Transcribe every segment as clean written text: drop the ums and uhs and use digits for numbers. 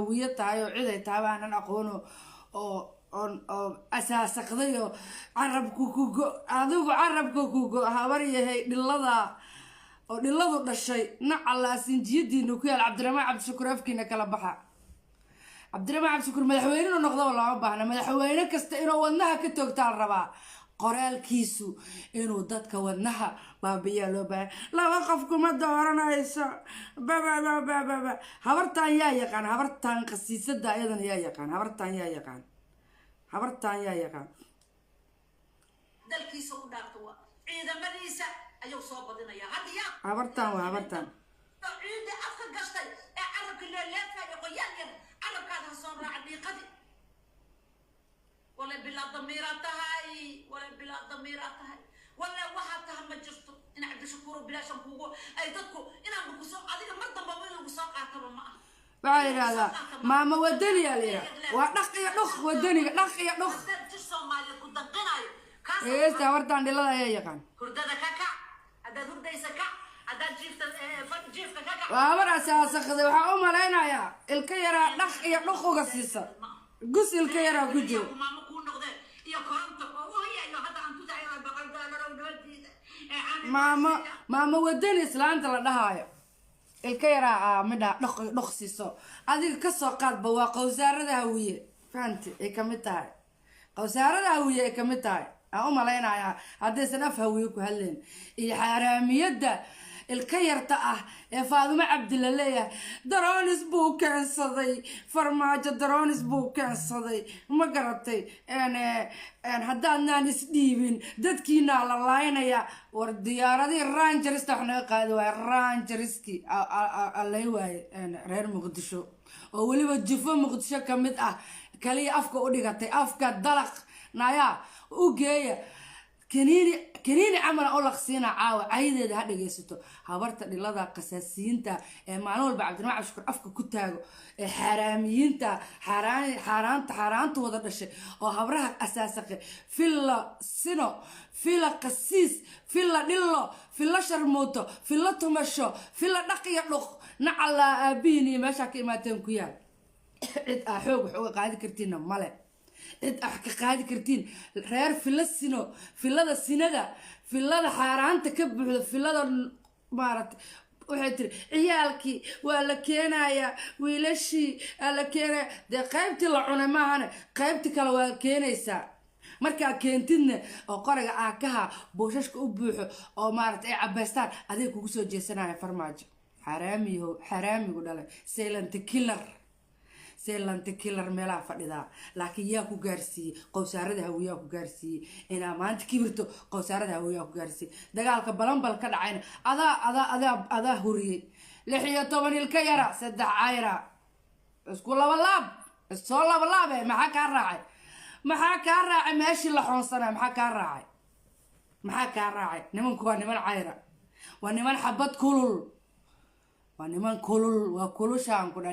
Hawiyo tahay oo cid ay tahay baanan aqoono oo asaasaqday oo carabku kugo, adigu carabka kugo. Habar yahay dhilada oo dhiladu dhashay, nacalaa sinjiyadiina ku yaal. Cabdiraxmaan Cabdishakuur afkiina kala baxa. Cabdiraxmaan Cabdishakuur madaxweyne inuu noqdaba looma baahna. Madaxweyne kasta inuu wadnaha ka toogtaa la rabaa. Qoraalkiisu inuu dadka wadnaha baabiyaa loo baahan. Laba qof kuma dooranayso bababababa. Habartaan yaa yaqaan? Habartaan khasiisada ayadana yaa yaqaan? Habartaan yaa yaqaan? Habartaan yaa yaqaan? Dalkiisa u dhaarto, waa ciidamadiisa ayuu soo badinayaa hadda yaa. Habartaan waa habartaan. Ciidda afka gashtay ee carabka leeleefaya, qoyaan yar carabkaada ha soo raaca dhiiqadi. Wale bilaa damiiraa tahay, wale bilaa damiiraa tahay, wale waxaa taha ma jirto. In Cabdishakuuro bilaashan kuugu ay dadku inaanba kusoo adiga mar dambaba in lagu soo qaataba ma aha. Waxaa la yidhahdaa maama wadaniyaa la yidhahda. Waa dhaq iyo dhuq, wadaniga dhaq iyo dhuq. Haddaad jir Soomaaliyeed ku danqinayo kaas. Heesta habartaan dhilada ayaa yaqaan? Hurdada ka kac, haddaad hurdaysa kac, haddaad jiifta jiifka ka kac. Waa habar asaasaqday. Waxaa u malaynayaa ilka yaraa dhaq iyo dhuq uga siisa, gus ilka yaraa ku jiro. Maamo kuu noqdeen iyo koronto oo ooyayo hadda aan tusayo $100 oo noo diida ee Maamo, maamo wadani islaanta la dhahaayo ilka yaraa aa midha dhaq iyo dhuq siiso. Adiga kasoo qaadba, waa qawsaarada Hawiye, fahanti ay kamid tahay, qawsaarada Hawiye ay kamid tahay aan u malaynayaa, haddaysan af Hawiye ku hadlayn. Iyo xaaraamiyadda ilka yarta ah ee Faadumo Cabdi la leeyahay, drones buu keensaday Farmaajo, drones buu keensaday. Ma garatay? Haddaadnaan isdhiibin dadkiinaa la laaynaya. War diyaaradihii rangerista wax naga qaadi waaye, rangerski lay waaye reer Muqdisho oo weliba jufo Muqdisho ka mid ah kaliya afka u dhigatay, afka dalaq nayaa u geeya. Kaniini kaniini camala u laqsiina caawa, caydeeda ha dhagaysato. Habarta dhilada qasaasiyiinta ee maalin walba Cabdiraxmaan Cabshukur afka ku taago ee xaaraamiyiinta, xaaraan xaaraanta xaaraanta wada dhashay oo habraha asaasaqe, Villa sino, Villa qasiis, Villa dhillo, Villa sharmuuto, Villa tumasho, Villa dhaqiyo dhuq, nacalaa aabihiin iyo meeshaa ka imaateen ku yaal. Cid aa xoog wax uga qaadi kartiinna male, cid ah ka qaadi kartiin. Reer Villa sino, villada sinada, villada xaaraanta ka buuxda, villada maaragtay. Waxay tiri ciyaalkii waa la keenayaa, wiilashii aa la keenaya. Dee qaybtii la cunay maahane, qaybtii kale waa keenaysaa. Markaa keentidna oo qoriga aakaha buushashka u buuxo oo maaragtay ay cabaystaan, adiga kugu soo jeesanaya Farmaajo. Xaaraamiyaho, xaaraamigu dhalay, silent killer, silent killer meelaha fadhidaa. Laakiin yaa ku gaarsiiyey qowsaarada Hawiyaa ku gaarsiiyey inaa maanta kibirto? Qowsaarada Hawiyaa ku gaarsiiyey? Dagaalka Balanbal ka dhacayna adaa huriyey. 16 ilka yara, saddex cayra, isku laba laab, issoo laba laabe. Maxaa kaa raacay? Maxaa kaa raacay meeshii la xoonsanaa? Maxaa kaa raacay? Maxaa kaa raacay? Nimanku waa niman cayra, waa niman xabad kulul, waa niman kulul, waa kulushaan ku dha.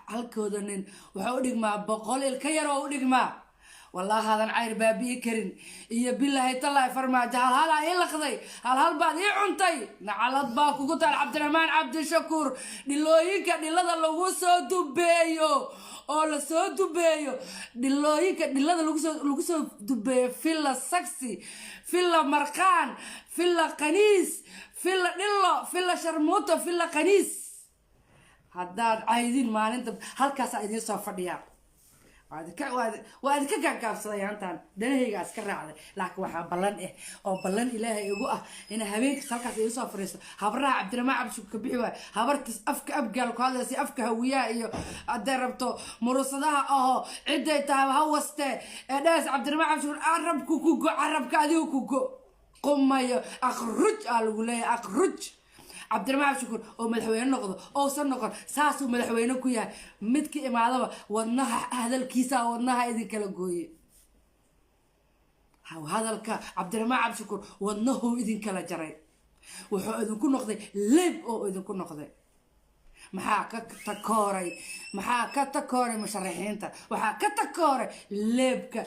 Halkooda nin wuxuu u dhigmaa 100 ilka yar oo u dhigmaa. Wallaahi cayr baabi'i karin iyo bilaahi tallaahi. Farmaajo halhalaa ii laqday, halhal baad ii cuntay, nacalad baa kugu taal. Cabdiraxmaan Cabdishakuur, dhilooyinka dhilada lagu soo dubeeyo oo lasoo dubeeyo, dhilooyinka dhilada lagu soo dubeeyo, Villa saxi, Villa marqaan, Villa qaniis, Villa dhillo, Villa sharmuuto, Villa qaniis, haddaad caydin maalinta halkaasaa idiin soo fadhiyaa. Waa idinka gaagaabsaday hantaan danahaygaa iska raacday. Laakiin waxaa ballan ah oo ballan Ilaahay igu ah ina habeenkas halkaas iga soo fariisto habraha Cabdiraxmaan Cabdishukur ka bixi waayo, habartas afka Abgaal ku hadlaysa, afka Hawiyaha iyo hadday rabto murusadaha aho, ciday tahay ha wastee ee dhaas. Cabdiraxmaan Cabdishukur carabku ku go, carabka adigu ku go, qumayo, akhruj aa lagu leeyahay, akhruj. Cabdiraxmaan Cabdishakuur oo madaxweyne noqdo ousan noqon, saasuu madaxweyne ku yahay. Midka imaadaba wadnaha hadalkiisa wadnaha idin kala gooye. Hadalka Cabdiraxmaan Cabdishakuur wadnahuu idin kala jaray, wuxuu idinku noqday leeb oo idinku noqday. Maxaa ka takooray? Maxaa ka takooray musharaxiinta? Waxaa ka takooray leebka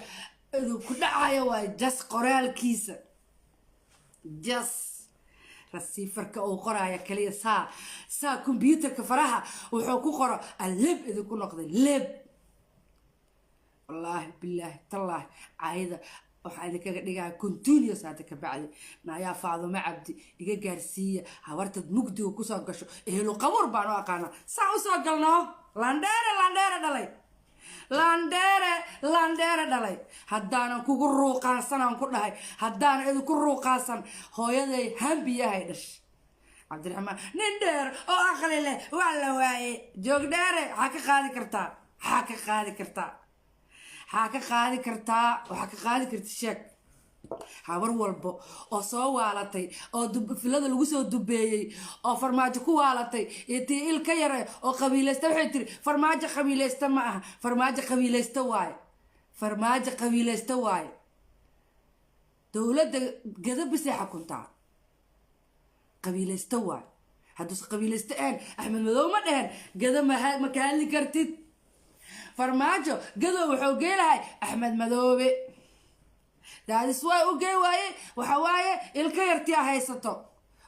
idinku dhacaya. Waay jas qoraalkiisa, jas. Receiverka uu qoraya kaliya saa saa computerka faraha wuxuu ku qoro leeb idinku noqday, leeb. Wallaahi, bilaahi, tallaahi, caayada waxaa idinkaga dhigaya continuous hadda ka bacdi. Naayaa Faadumo Cabdi, iga gaarsiiya habartad mugdiga kusoo gasho. Ehlu qabuur baan u aqaanaa. Saa usoo galnoo, landheere, landheere dhalay, landheere, landheere dhalay. Haddaanan kugu ruuqaansanaan ku dhahay, haddaanan idinku ruuqaansan, hooyaday hambiyahay dhash. Cabdiraxmaan nin dheer oo aqli leh waa la waaye. Joog dheere, waxaa ka qaadi kartaa, waxaa ka qaadi kartaa, waxaa ka qaadi kartaa, waxaa ka qaadi karta sheeg. Habar walbo oo soo waalatay oo filada lagu soo dubeeyey oo Farmaajo ku waalatay iyo tii il ka yare oo qabiilaysta, waxay tiri Farmaajo qabiilaysta ma aha. Farmaajo qabiilaysta waaye, Farmaajo qabiilaysta waaye. Dowladda gadabisay xakuntaa, qabiilaysta waaye. Hadduuse qabiilaysta ahayn, Axmed Madow ma dhehen gada ma ka hadli kartid. Farmaajo gadow wuxuu geelahay Axmed Madoobe. Daadis waa u gey waaye. Waxa waaye ilka yartia haysato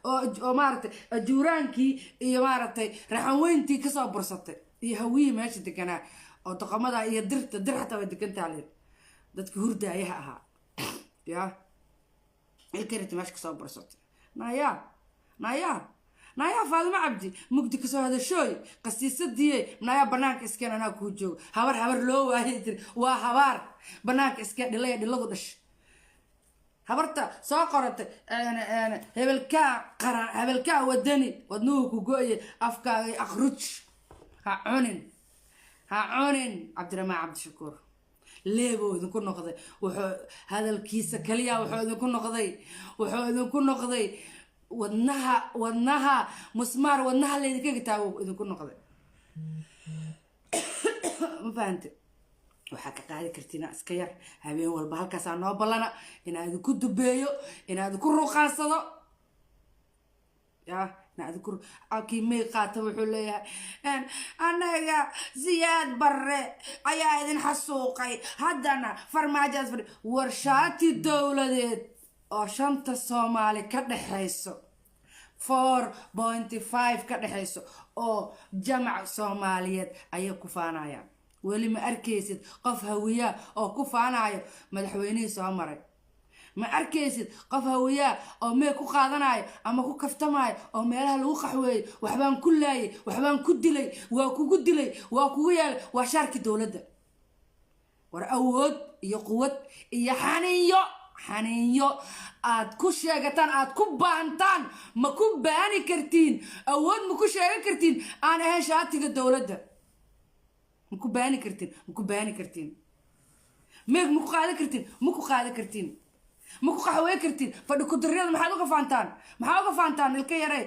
oo maaragtay ajuuraankii iyo maaragtay raxanweyntii kasoo bursatay iyo hawiyii meesha deganaa oo doqomada iyo dirta. Dir xataa way degantaa lir, dadka hurdaayaha ahaa ya ilka yarti meesha kasoo bursatay. Naya, naya, nayaa Faadimo Cabdi, mugdi kasoo hadashooy, qasiisadiyey. Nayaa, banaanka iskeen, anaa kuu joogo. Habar habar loo waayay tiri, waa habaar. Banaanka iskeen, dhilaya dhiladu dhash. Habarta soo qoratay hebelkaa qaran, hebelkaa wadani, wadnuhu ku go-ye. Afkaaga akhruj, ha cunin, ha cunin. Cabdiraxmaan Cabdishakuur leebuu idinku noqday. Wuxuu hadalkiisa kaliya wuxuu idinku noqday, wuxuu idinku noqday wadnaha, wadnaha musmaar, wadnaha laydinkaga taago idinku noqday. Ma fahante? Waxaa ka qaadi kartiin iska yar. Habeen walba halkaasaa noo ballana inaa idinku dubeeyo, inaa idinku ruqaansado ya, inaa idinku. Kii may qaata wuxuu leeyahay, "Anaga Siyaad Barre ayaa idin xasuuqay, haddana Farmaajaas fadhi." Warshaati dowladeed oo shanta Soomaali ka dhexayso, 4.5 ka dhexayso, oo jamac Soomaaliyeed ayay ku faanayaan. Weli ma arkaysid qof hawiyaa oo ku faanayo madaxweynihii soo maray. Ma arkaysid qof hawiyaa oo meeg ku qaadanayo ama ku kaftamayo oo meelaha lagu qaxweeyo, "Waxbaan ku laayay, waxbaan ku dilay, waa kugu dilay, waa kugu yeelay." Waa shaarkii dowladda. War awood iyo quwad iyo xaniinyo, xaniinyo aad ku sheegataan, aad ku baantaan, ma ku baani kartiin? Awood ma ku sheegan kartiin aan ahayn shaatiga dowladda? Ma ku baani kartiin? Ma ku baani kartiin? Meeg ma ku qaadan kartiin? Ma ku qaadan kartiin? Ma ku qaxwey kartiin? Fadhi kudaryada maxaad uga faantaan? Maxaa uga faantaan? Ilka yare,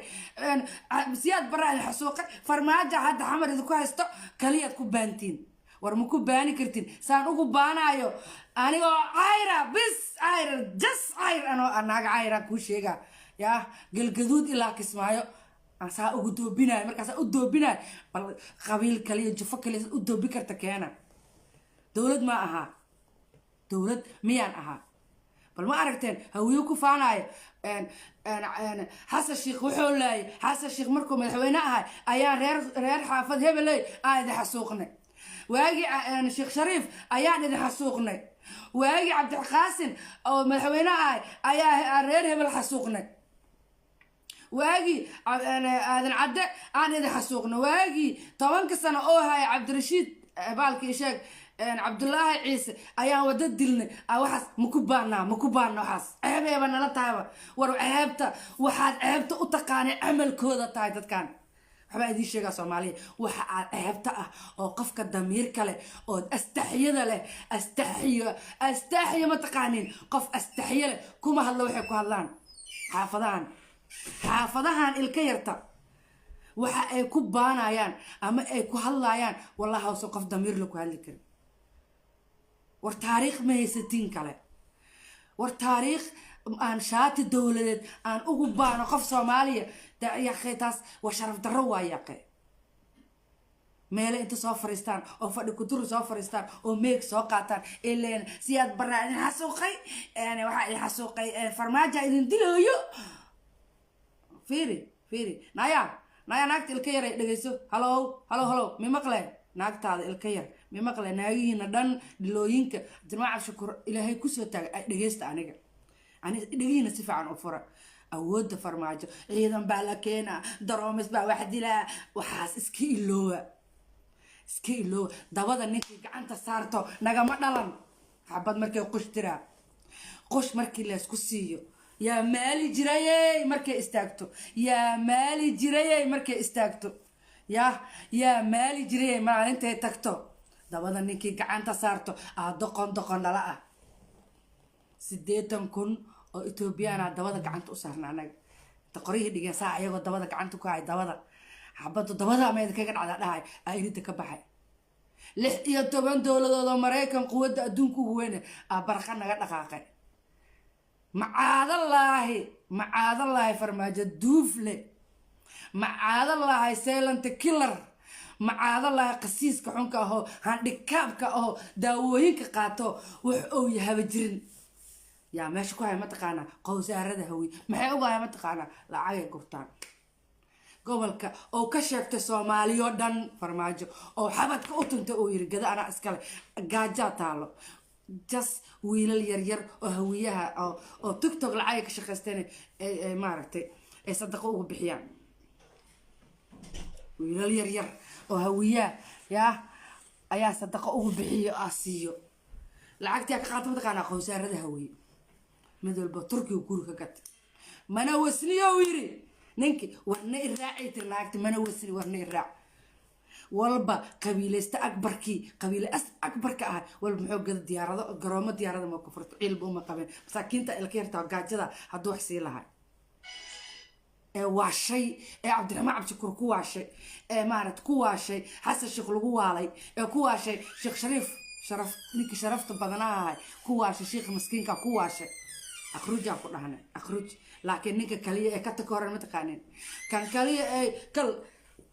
Siyaad Barra idin xasuuqay, Farmaajo hadda Xamar idinku haysto, kaliyaad ku baantiin. War ma ku baani kartiin saan ugu baanaayo anigoo cayra bis, cayra, jas cayr, anoo naaga cayra kuu sheegaa yaa. Galgaduud ilaa Kismaayo aan saa ugu doobinayo, markaasaa u doobinayo. Bal qabiil kaliya, jufo kaliya u doobi karta keena. Dowlad ma ahaa? Dowlad miyaan ahaa? Bal ma aragteen hawiyo ku faanayo Xasan Sheikh wuxuu laayay? Xasan Sheikh markuu madaxweyne ahay ayaan reer xaafad hebeley aan idin xasuuqnay. Waagii Sheekh Shariif ayaan idin xasuuqnay. Waagii Cabdiqaasin oo madaxweyne ahay ayaa reer hebel xasuuqnay. Waagii Aadan Cadde aan idin xasuuqnay. Waagii 10-ka sano oo haya Cabdirashiid, baalkii sheeg, Cabdulaahi Ciise, ayaan wada dilnay. Waxaas ma ku baanaa? Ma ku baana? Waxaas ceebeeba nala tahayba. War ceebta waxaad ceebta u taqaanay camalkooda tahay dadkan. Waxbaa idiin sheegaa Soomaaliya, waxa aad ceebta ah oo qofka damiirka leh oo astaxyada leh, astaxiyo, astaxiyo ma taqaanin? Qof astaxyo leh kuma hadlo waxay ku hadlaan xaafadahan, xaafadahan ilka yarta. Waxa ay ku baanayaan ama ay ku hadlayaan, wallahi hawse qof damiir la ku hadli karin. War taariikh ma haysatiin kale. War taariikh aan shaati dowladeed aan ugu baano qof Soomaaliya yaqe, taas waa sharaf darro waa yaqe. Meele inta soo fariistaan oo fadhi kuduri soo fariistaan oo meeg soo qaataan, ileen Siyaad Baraa idin xasuuqay, waxaa idin xasuuqay, Farmaaja idin dilooyo. Fiiri, fiiri, naya, naya, naagta Ilka Yaray, dhegeyso. Halow, halow, halow, mi maqle? Naagtaada Ilka Yar, mi maqle? Naagihiina dhan, dhilooyinka Cabdiraxmaan Cabdishakuur Ilaahay kusoo taagay, dhegeysta. Aniga ani dhegihiina si fiican u fura. Awoodda Farmaajo, ciidan baa la keenaa, drones baa wax dilaa, waxaas iska iloowa, iska iloowa. Dabada ninkii gacanta saarto nagama dhalan. Xabad markay qush tiraa, qush markii laysku siiyo, yaa maali jirayey markay istaagto, yaa maali jirayey markay istaagto, yaa maali jirayey maalintay tagto. Dabada ninkii gacanta saarto aa doqon doqon dhala ah. 80,000 oo Ethoobiyaana dabada gacanta u saarna anaga. Inta qoryihii dhigeen saa, ayagoo dabada gacanta ku hay, dabada xabaddu dabada ama idinkaga dhacda dhahay, aa irinta ka baxay. 16 dowladood oo Maraykan, quwadda adduunka ugu weyne, aa barqa naga dhaqaaqay. Macaadallaahi, macaadallaahi, Farmaajo duufle, macaadallaahi, silent killer, macaadallaahi, qasiiska xunka ahoo handikaabka ahoo daawooyinka qaato, wax ou yahaba jirin. Yaa meesha ku haya mataqaanaa? Qowsaarada Hawiye. Maxay uga haya mataqaanaa? Lacagay gurtaan. Gobolka oo ka sheegtay Soomaaliyoo dhan Farmaajo oo xabadka u tuntay oo yiri gada anaa iskale, gaajaa taalo. Jas wiilal yaryar oo Hawiyaha oo TikTok lacagay ka shaqaysteen ay maaragtay ay sadaqo ugu bixiyaan. Wiilal yaryar oo Hawiyaha yaa ayaa sadaqo ugu bixiyo, aa siiyo. Lacagtii ka qaata mataqaanaa? Qowsaarada Hawiye. Mid walba Turkiga guri ka gatay. Mana wasniyo uu yiri ninki, warna iraacay tiri naagti, mana wasni, warna iraac. Walba qabiilaysta akbarkii, qabiile as akbarka ah, walba muxuu gada? Diyaarado, garoomo diyaarada ma ku furto. Ciilba uma qabeen masaakiinta Ilka Yarta gaajada. Hadduu wax sii lahay ee waashay, ee Cabdiraxmaan Cabdishakuur ku waashay, ee maarata ku waashay, Xasan Sheekh lagu waalay, ee ku waashay Sheekh Shariif, sharaf ninkii sharafta badanaha ahay ku waashay, sheekha maskiinka ku waashay, akhrujaan ku dhahnay, akhruj. Laakiin ninka kaliya ee ka taka horan mataqaanin, kan kaliya ee kal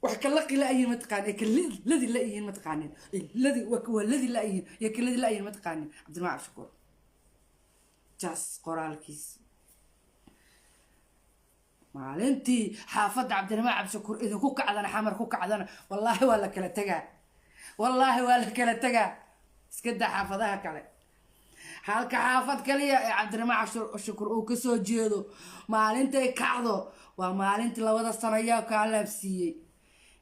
wax kala qila ayiin mataqaanin, ee kaladi la yihiin mataqaanin, ladi waa ladi la yihiin iyo kaladi la yihiin mataqaanin? Cabdiraxmaan Cabdishakuur jas qoraalkiis. Maalintii xaafadda Cabdiraxmaan Cabdishakuur idinku kacdana, Xamar ku kacdana, wallaahi waa la kala tegaa, wallaahi waa la kala tegaa. Iska daa xaafadaha kale, halka xaafad kaliya ee Cabdiraxmaan Cabdishakuur uu kasoo jeedo maalintay kacdo waa maalintii 2da sano. Yaa kaa laabsiiyey?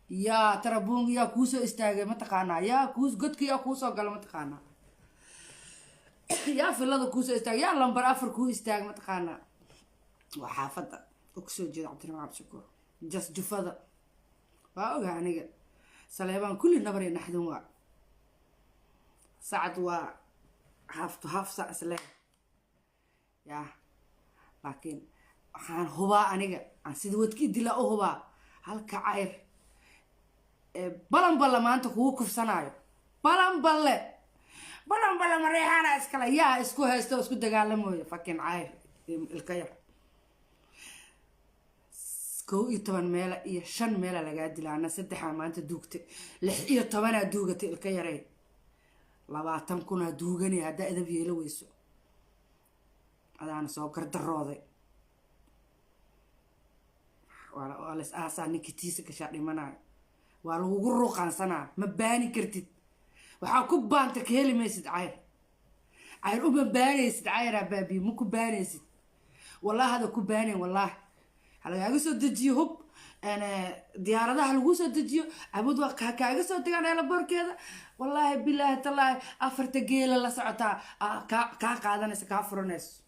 Yaa tarabuun yaa kuusoo istaagay mataqaanaa? Yaa kuu godka yaa kuusoo gala mataqaanaa? Yaa filada kuusoo istaagay? Yaa lambar 4 kuu istaagay mataqaanaa? Waa xaafadda oo kasoo jeeda Cabdiraxmaan Cabdishakuur, jas jufada waa ogaa aniga. Saleebaan kulli nabar iyo naxdin waa Sacad, waa half to half sac isle ya. Laakiin waxaan hubaa aniga, aan sida wadki dilaa u hubaa, halka Cayr ee balan balle maanta kugu kufsanaayo, balan balle, balan balle Mareexaana iskale. Yaa isku haysta oo isku dagaalamooyo? Fucking Cayr Ilka Yar. 11 meela iyo shan meela lagaa dilaa, ana saddexaa maanta duugtay, 16-aa duugatay. Ilka Yarey, 20,000-aa duuganay haddaa edab yeelo weyso. Adaana soo gardarooday. Waa las aasaa, ninkii tiisa gashaa dhimanayo, waa lagugu ruqaansanaa. Ma baani kartid, waxaa ku baanta ka heli maysid. Cayr, Cayr uma baanaysid, Cayraa baabiye, ma ku baanaysid. Wallahi hada ku baanayn, wallaahi ha lagaaga soo dejiyo hub, diyaaradaha lagu soo dejiyo cabud waa ha kaaga soo degaan eelaboorkeeda. Wallaahi, bilaahi, tallaahi, afarta geela la socotaa kaa qaadanaysa, kaa furanayso.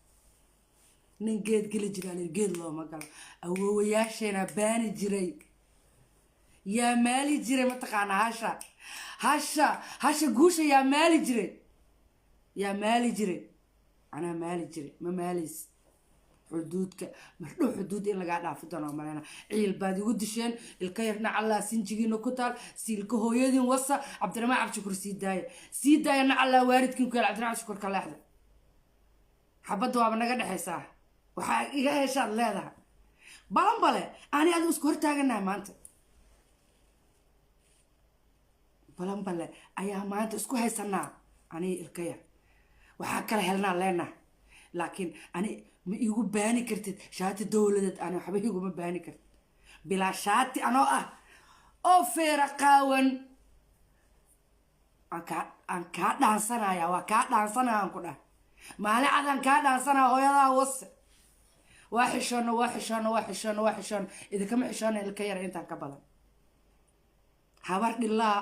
Nin geed geli jiraa, geed looma galo. Awoowayaasheena baani jiray. Yaa maali jiray mataqaanaa? Hasha guusha yaa maali jiray? Yaa maali jiray? Anaa maali jiray. Ma maalaysid xuduudka mardhow, xuduud in lagaa dhaafi doono maleyna. Ciil baad igu disheen. Ilka Yarna callaa sinjigiina ku taal, siilka hooyadin wasa. Cabdiraxmaan Cabdishakuur sii daaya, sii daaya, nacallaa waalidkiin ku yaal. Cabdiraxmaan Cabdishakuur ka leexda, xabadda waaba naga dhexaysaa. Waxaa iga heshaad leedahay balan bale, ani adigu isku hortaaganahay maanta. Balan bale ayaa maanta isku haysanaa aniga Ilka Yar. Waxaa kala helnaa leenaha. Laakiin ani ma iigu baani kartid shaati dowladeed. Ani waxba iguma baani kartid bilaa shaati anoo ah oo feera qaawan. Aan kaa dhaansanaya, waa kaa dhaansanaya aan ku dhahay. Maalin cadaan kaa dhaansanaya, hooyadaa wase. Waa xishoona, waa xishoona, waa xishoona, waa xishoona. Idinkama xishoona ilka yara intaan ka badan. Habar dhilaa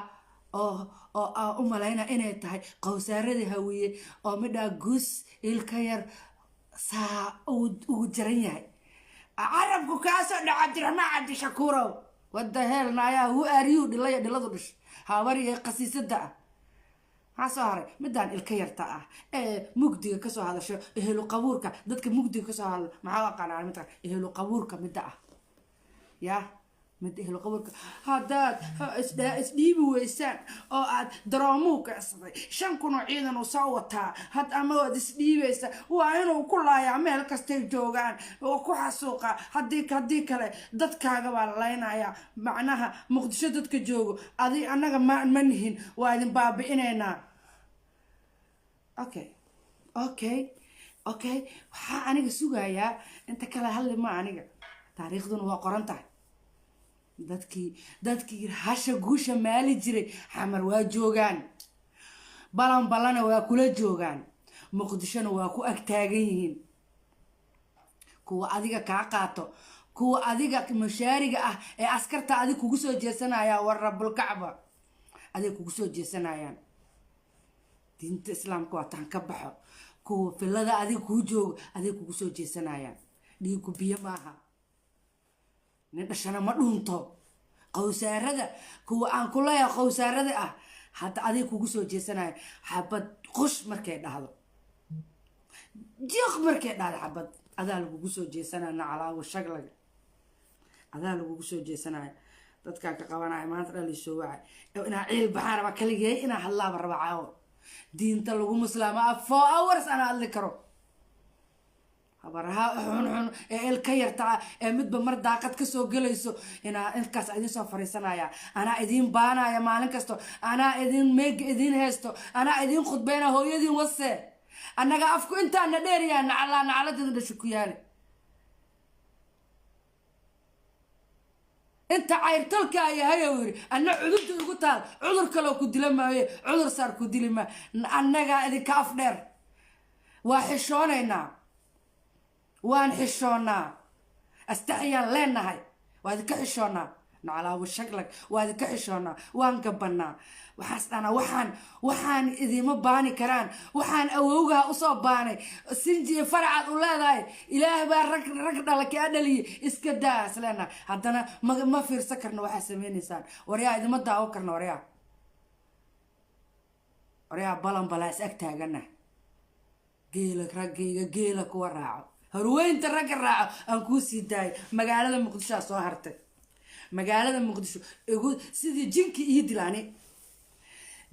oo aan u malayna inay tahay qowsaaradii Hawiye oo midhaa guus ilka yar saa ugu jaran yahay, carabku kaasoo dhaca. Cabdiraxmaan Cabdishakuurow, wada heelnaayaa, who are you? Dhilaya dhiladu dhish habar iyo qasiisada ah. Maxaa soo haray? Midaan ilka yarta ah ee mugdiga kasoo hadasho, ehelu qabuurka, dadka mugdiga kasoo hadlo maxaa u aqaanaa? Midka ehelu qabuurka midda ah, ya mid ehlu qabuurka. Haddaad isdhiibi weysaan oo aad daroomuu kacsaday 5,000 oo ciidan uu soo wataa had, ama waad isdhiibaysa, waa inuu ku laayaa meel kastay joogaan oo ku xasuuqa. Haddii kale dadkaaga baa la laynayaa. Macnaha Muqdisho dadka joogo adi annaga ma nihin, waa idin baabi'inaynaa. Okay, waxaa aniga sugayaa inta kale hadli ma aniga. Taariikhduna waa qoran tahay. Dadkii hasha guusha maali jiray Xamar waa joogaan, balan balana waa kula joogaan, Muqdishona waa ku ag taagan yihiin. Kuwa adiga kaa qaato, kuwa adiga mashaariga ah ee askarta adig kugu soo jeesanaya, war rabulkacba adig kugu soo jeesanayaan. Diinta Islaamka waa taan ka baxo. Kuwa filada adiga kuu joogo adig kugu soo jeesanayaan. Dhiigku biyo maaha, nin dhashana ma dhunto. Qowsaarada kuwa aan ku leeyahay qowsaarada ah hadda adig kugu soo jeesanaya. Xabad qush markay dhahdo, jiiq markay dhahdo xabad, adaa lagugu soo jeesanaya. Nacalaawo shaglaga adaa lagugu soo jeesanaya. Dadkaan ka qabanaya maanta dhalisoo wacay inaa ciil baxaan raba kaligey, inaa hadlaaba raba. Caawo diinta lagu muslaama 4 hours anaa hadli karo. Habaraha xunxun ee ilka yartaa ee midba mar daaqad kasoo gelayso, inaa inkaas idin soo fariisanaya, anaa idiin baanaya maalin kasto, anaa idin meega idiin haysto, anaa idiin khudbeyna. Hooyadiin wase, annaga afku intaana dheeryaa. Nacalaa nacaladeeda dhasho ku yaali. Inta cayrtalkaa yahay uu yidhi, anna cudurta igu taal, cudur kaloo ku dila maaye, cudur saar ku dili maa. Annagaa idinka af dheer. Waa xishoonaynaa, waan xishoonaa, astaxyaan leenahay. Waa idinka xishoonaa, nacalaawo shaglag, waa idinka xishoonaa. Waan gabanaa, waxaas dhanaa. Waxaan idima baani karaan. Waxaan awowgaha usoo baanay sinji iyo faracaad u leedahay. Ilaah baa rag rag dhala kaa dhaliyay. Iska daa is leenahay. Haddana ma fiirsan karno waxaa sameynaysaan. Waryaa, idima daawo karno. Waryaa, waryaa, balan balaa is ag taagana. Geela raggayga, geela kuwa raaco, horweynta ragga raaco aan kuu sii daayay. Magaalada Muqdishoa soo hartay. Magaalada Muqdisho igu sidii jinki ii dilaani,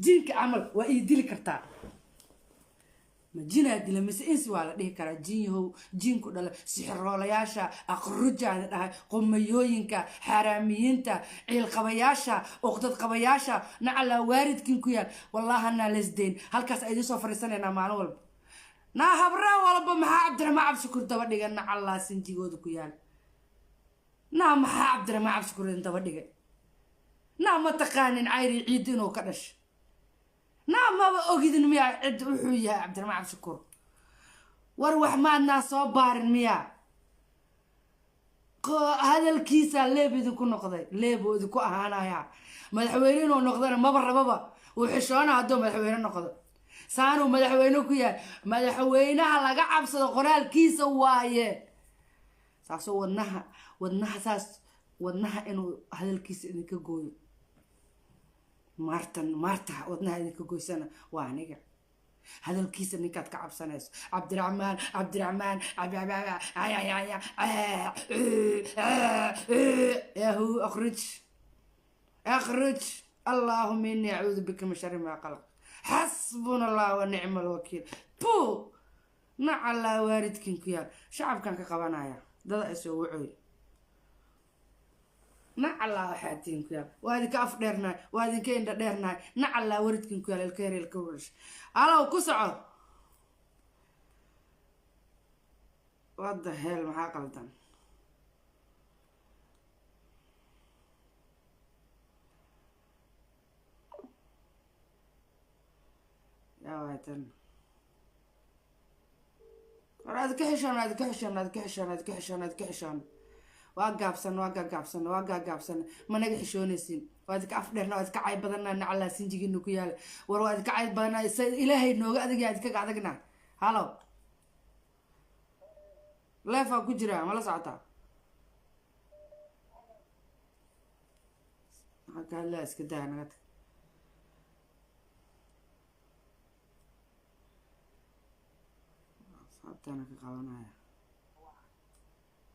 jinka camal waa ii dili kartaa. Ma jinaa dila mise insi waa la dhihi karaa? Jin yahow, jinku dhala, sixiroolayaasha aqrujaana dhahay, qumayooyinka, xaaraamiyiinta, ciilqabayaasha, uqdad qabayaasha, nacalaa waaridkin ku yaal. Wallahanaa lesdeyn halkaas idiin soo fariisanaynaa maalin walba. Naa habraan walba, maxaa Cabdiraxmaan Cabdishakuur daba dhigay? Nacallaa sinjigooda ku yaal. Naa maxaa Cabdiraxmaan Cabdishakuur idin daba dhigay? Naa ma taqaanin cayri ciid inuu ka dhashay? Naa maba ogidin miyaa cid wuxuu yahay Cabdiraxmaan Cabdishakuur? War wax maadnaa soo baarin miyaa? Hadalkiisaa leeb idinku noqday, leebuu idinku ahaanaya. Madaxweyne inuu noqdana maba rababa. Wuu xishoona hadduu madaxweyne noqdo. Saanuu madaxweyne ku yahay, madaxweynaha laga cabsado qoraalkiisa waaye. Saasoo wadnaha saas wadnaha inuu hadalkiisa idinka gooyo. Maartan maarta wadnaha idinka goysana waa aniga. Hadalkiisa ninkaad ka cabsanayso, Cabdiraxmaan, Cabdiraxmaan, yahu, akhruj, akhruj. Allahuma ini acuudu bika min shari maa qalaq. Xasbuna Allah wa nicma alwakiil. Bu nacalaa waaridkin ku yaal. Shacabkan ka qabanaya dada ay soo wacoy. Nacalaa waxaatiin ku yaal. Waa idinka af dheernahay, waa idinka indha dheernahay. Nacalaa waridkin ku yaal. Ilka yar, ilka wish alow ku soco. What the hell? Maxaa qaldan? Yaa waatan? War aad ka xishoon, aad ka xishoon, aad ka xishoon, aad ka xishoon, aad ka xishoon. Waa gaabsan, waa gaagaabsan, waa gaagaabsan. Ma naga xishoonaysiin? Waa idinka af dheerna, waa idinka cayb badanna. Nacalaa sinjigiinu ku yaala. War waa idinka cayb badanna. Ilaahay nooga adag yaa idinkaga adagna. Hello, live-aa ku jira, ma la socotaa? Maxaa ka hadlaa? Iska daa, naga tag. Asxaabtaana ka qabanaya.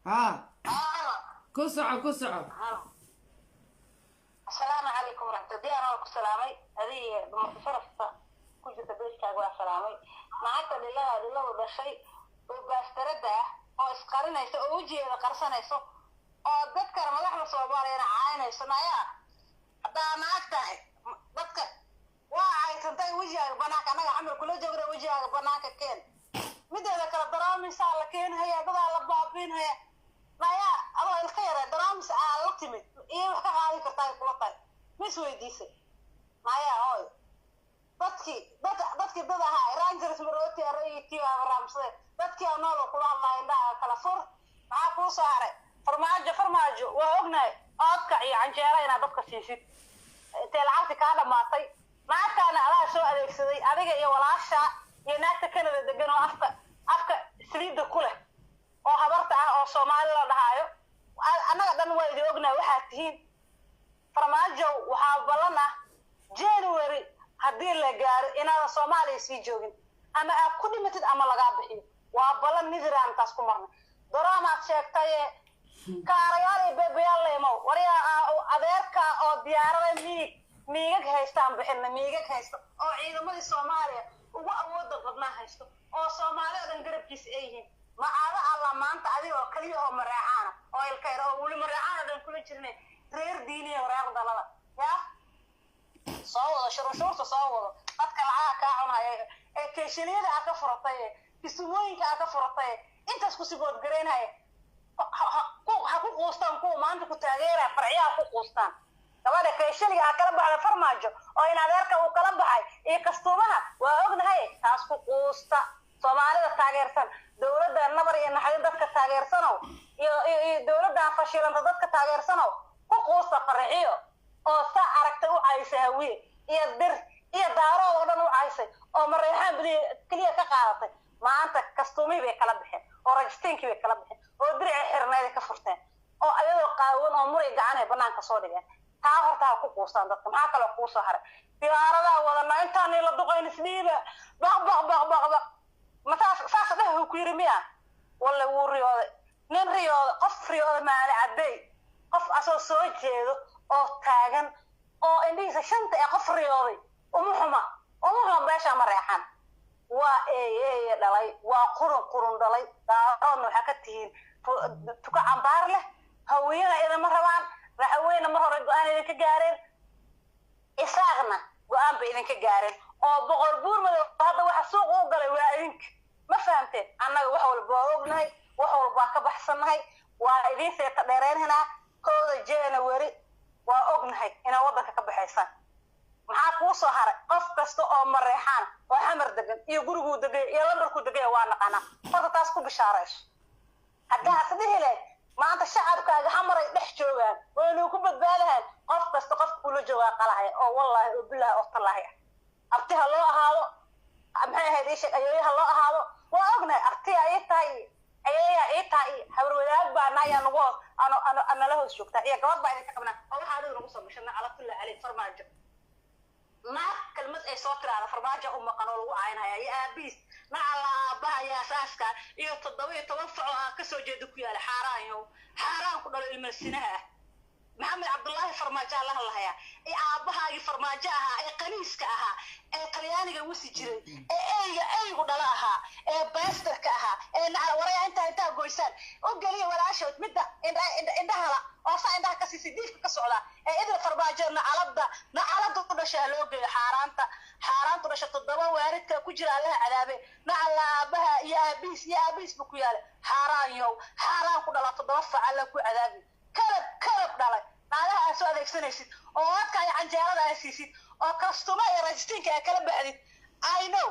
Ha, ku soco, ku soco. Asalaamu calaykum waraxmatullahi. Anaa ku salaamay adiga, dumarka sharafta ku jirta beeskaaga waa salaamay. Naagta dhilada dhiladu dhashay oo baastarada ah oo isqarinaysa oo wejigeeda qarsanayso oo dadkana madaxda Soomaaliyana caynayso, nayaa, haddaa naag tahay, dadka waa caysantay. Wejigaaga banaanka, annaga camal kula joogna, wejigaaga banaanka keen. Mideeda kale, daraamisaa la keenhaya, dadaa la baabiinhaya. Nayaa, adoo ilka yare daraamis aa la timid iyo wax ka qaadi kartaa ay kula tahay? Ma is weydiisay? Nayaa hooy, dadkii dad, dadkii dad ahaa Rangers marooti araytii raamsade, dadkii aa nool oo kula hadlaya. Indhaha kala fur. Maxaa kuu soo haray? Farmaajo, Farmaajo, waa ognahay oodkac iyo canjeera inaad dadka siisid intee lacagti kaa dhamaatay. Naagtaana adaa soo adeegsaday, adiga iyo walaasha iyo naagta Canada degan oo afka saliidda ku leh oo habarta ah oo Soomaali la dhahaayo. Annaga dhan waa idin ognahay waxaad tihiin. Farmaajo, waxaa ballan ah January haddii la gaaro inaadan Soomaaliya sii joogin, ama aad ku dhimatid ama lagaa bixiyo. Waa ballan nidiraan taas ku marnay. Doromaad sheegtaye, kaarayaal iyo beebayaal leemow. Waryaa, adeerka oo diyaarada miig miigag haystaan bixina, miigag haysto oo ciidamadii Soomaaliya ugu awooda badnaa haysto oo Soomaali oo dhan garabkiisa ay yihiin. Macaado Allah, maanta adiga oo kaliya oo mareecaana oo ilkayr oo weli mareecaan oo dhan kula jirne, reer diiniya, reer dalada yaa soo wado, shurunshuurta soo wado, dadka lacaga kaa cunaya ee keeshaniyada aa ka furatay, ee kisumooyinka aa ka furatay, intaas ku siboodgaraynaya, ha ku quustaan kuwa maanta ku taageeraya. Farciyaha ku quustaan. Gabadha keeshaliga ha kala baxda Farmaajo oo in adeerka uu kala baxay iyo kastuumaha waa ognahay. Taas ku quusta Soomaalida taageersan dowladda nabar iyo naxdin. Dadka taageersanow iyo dowladdan fashilanta, dadka taageersanow, ku quusta farxiyo oo saa aragtay u caysay Hawiye iyo Dir iyo Daarood oo dhan u caysay oo Mareexaan beliya keliya ka qaadatay. Maanta kastuumihii bay kala baxeen oo rajisteenkii bay kala baxeen oo diricii xirneed ay ka furteen oo ayadoo qaawan oo muray gacan ay banaanka soo dhigeen. Taa horta ha ku quustaan dadka. Maxaa kaloo kuu soo haray? Diyaaradaa wadana intaanay la duqayn isdhiiba, baq baq baq baq baq. Ma saas saas dheh uu ku yiri miya? Walle wuu riyooday. Nin riyooday, qof riyooday maali caddey, qof asoo soo jeedo oo taagan oo indhihiisa shanta ee qof riyooday. Uma xuma, uma xuma. Beesha ma reexan waa eeye eeye dhalay, waa qurun qurun dhalay. Daaroodna waxaa ka tihiin tuka cambaar leh. Hawiyana idinma rabaan, raxaweyna mar hore go-aan idinka gaareen, Isaaqna go-aan bay idinka gaareen oo Boqor Buur Madow hadda waxa suuq u galay waa idinka. Ma fahamteen? Annaga wax walba waa ognahay, wax walba waa ka baxsannahay, waa idiin seeta dheereynhaynaa. 1-da January waa ognahay inaad waddanka ka baxaysaan. Maxaa kuu soo haray? Qof kasta oo Mareexaan oo Xamar degan iyo guriguu degay iyo lambarkuu degay waa naqanaa. Horta taas ku bishaarayso. Haddaa has dhihi lahayd maanta shacabkaaga Xamaray dhex joogaan waynu ku badbaadahaan, qof kasta qofka kula joogaa qalahaya oo wallaahi oo bilaahi oo tallaahi ah. Abti ha loo ahaado, maxay ahayd, ii sheeg, ayeeyo ha loo ahaado. Waa ognahay abtiya ii tahay iyo ayeeyaa ii tahay iyo habar wadaag baa nayaa nagu hoos ano ano nala hoos joogtaa iyo gabadh baa idinka qabnaa oo waxaa adiga nagu soo gashana. Calatullahi caleyh Farmaajo. Naag kalmad ay soo tiraada Farmaajo u maqan oo lagu caynaya iyo aabiis nacala aabbaha iyo asaaska iyo 17 faco ah kasoo jeeda ku yaala. Xaaraan yow, xaaraan ku dhalo, ilmasinaha ah. Maxamed Cabdullaahi Farmaajo la hadlahayaa ee aabbahaagii Farmaajo ahaa ee qaniiska ahaa ee Talyaaniga wasi jiray ee eyga eygu dhalo ahaa ee baastarka ahaa ee nacala. Waraya, intaa goysaan u geliya walaashood midda indhahala oo saa indhaha ka siisay diifka ka socda ee idil Farmaajo nacalada nacalada u dhashaa loo geeyo. Xaaraanta xaaraantu dhasha. Toddoba waalidka ku jira Allaha cadaabe. Nacala aabaha iyo aabihiis iyo aabihiis bu ku yaalay. Xaaraan yow, xaaraan ku dhala, toddoba fac Alla ku cadaabi. Kalab kalab dhalay. Naagaha aad soo adeegsanaysid oo adka iyo canjeerada aad siisid oo kastuma iyo rajistiinka aad kala baxdid, I know.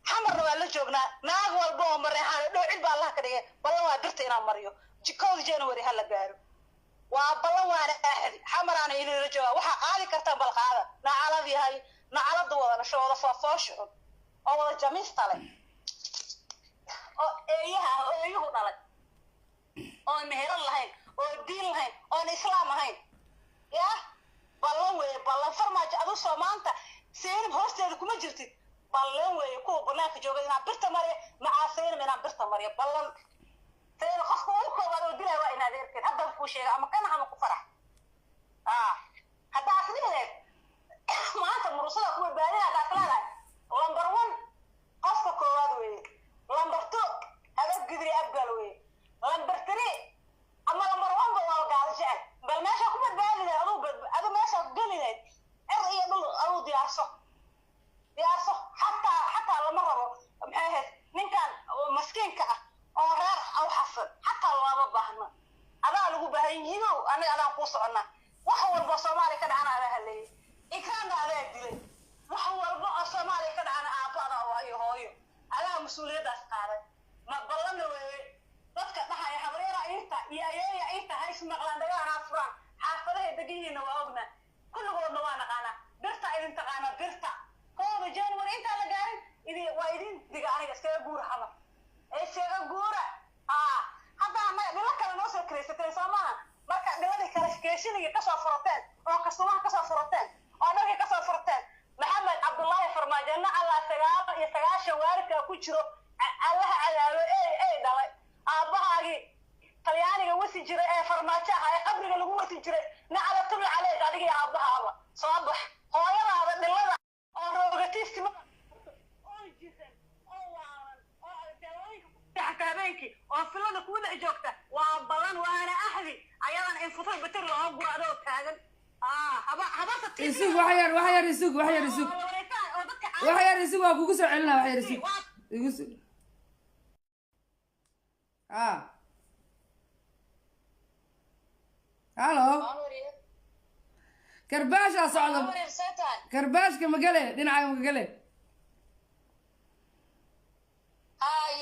Xamarna waa la joognaa. Naag walba oo Mareexaan dhoocil baa Allah ka dhigay. Ballan waa birta inaan mariyo 1-da January ha la gaaro. Waa ballan, waana aaxdi. Xamaraana inala joogaa. Waxaa qaadi kartaan bal qaada. Nacalad yahay, nacalada wada dhasho, wada foofoosha xun oo wada jamiista leh oo eeyaha ah oo eeyuhu dhalay oon meheran lahayn oo diin lahayn oon islaam ahayn. Yah, ballan weeye, ballan. Farmaajo, adu soo maanta Seynab hoosteeda kuma jirtid. Ballan weeye, kuwa banaanka jooga inaan birta mariyo, macaa Seynab inaan birta mariyo. Ballan. Seynab qofka ugu koowaad oo dilaya waa in adeerkeed. Haddan kuu sheega, ama kana ama ku farax. Haddaa asliheed maanta murusada kuwa baadina haddaa leedahay, number one qofka koowaad weeye, number two Habar Gidri Abgal weeye, number three ama number one ba waa Gaalo Jecel. Bal meesha ku badbaadi lahayd aduu, adu meesha geli lahayd cir iyo dhul aduu diyaarso, diyaarso. Xataa lama rabo, maxay ahayd, ninkan oo maskiinka ah oo reer Aw Xasan xataa looma baahna. Adaa lagu baahan yihiinow, anaga adaan kuu soconnaa. Wax walba Soomaaliya ka dhacana adaa haleeyay, Ikraanna adaa dilay. Wax walba oo Soomaaliya ka dhacana aabbo adaa oo iyo hooyo adaa mas-uuliyaddaas qaaday. Ma ballanna weeye. Dadka dhahaya habaryara iirta iyo ayeeya iirta ha ismaqlaan, dhagahan ha furaan. Xaafadahay degan yihiinna waa ognaa, kulligoodna waa naqaanaa. Birta idin taqaana, birta 1-da January intaan la gaarin idin waa idin diga. Aniga iskaga guura xamar, iskaga guura. Hadda annaga dhilo kale noo soo kiraysateen soo maaha? Marka dhiladii kale keeshinigii kasoo furateen oo kastumaha kasoo furateen oo dharkii kasoo furteen, Maxamed Cabdullaahi Farmaajo, nacalaa 99 waalidkaa ku jiro Allaha cadaabo. Ey ey dhalay aabbahaagii Talyaaniga wasi jiray ee Farmaajo ahaa ee qabriga lagu wasi jiray, naclatullah caleyk adiga iyo aabbahaaba. Soo bax hooyadaada dhilada oo roogatiistima oo jiran oo waalan oo daawooyinka ku seexata habeenkii oo filada kuu dhex joogta. Waa ballan, waana axdi. Ayadan in futal bater looga guro adoo taagan. Haba habarta. Isug wax yar, wax yar isug, wax yar isug, oo dadka wax yar isug, waa kugu soo celinaa. Wax yar isug, igu sug. Halo, karbaashaa socda. Karbaashka magale dhinaca magale. Hay,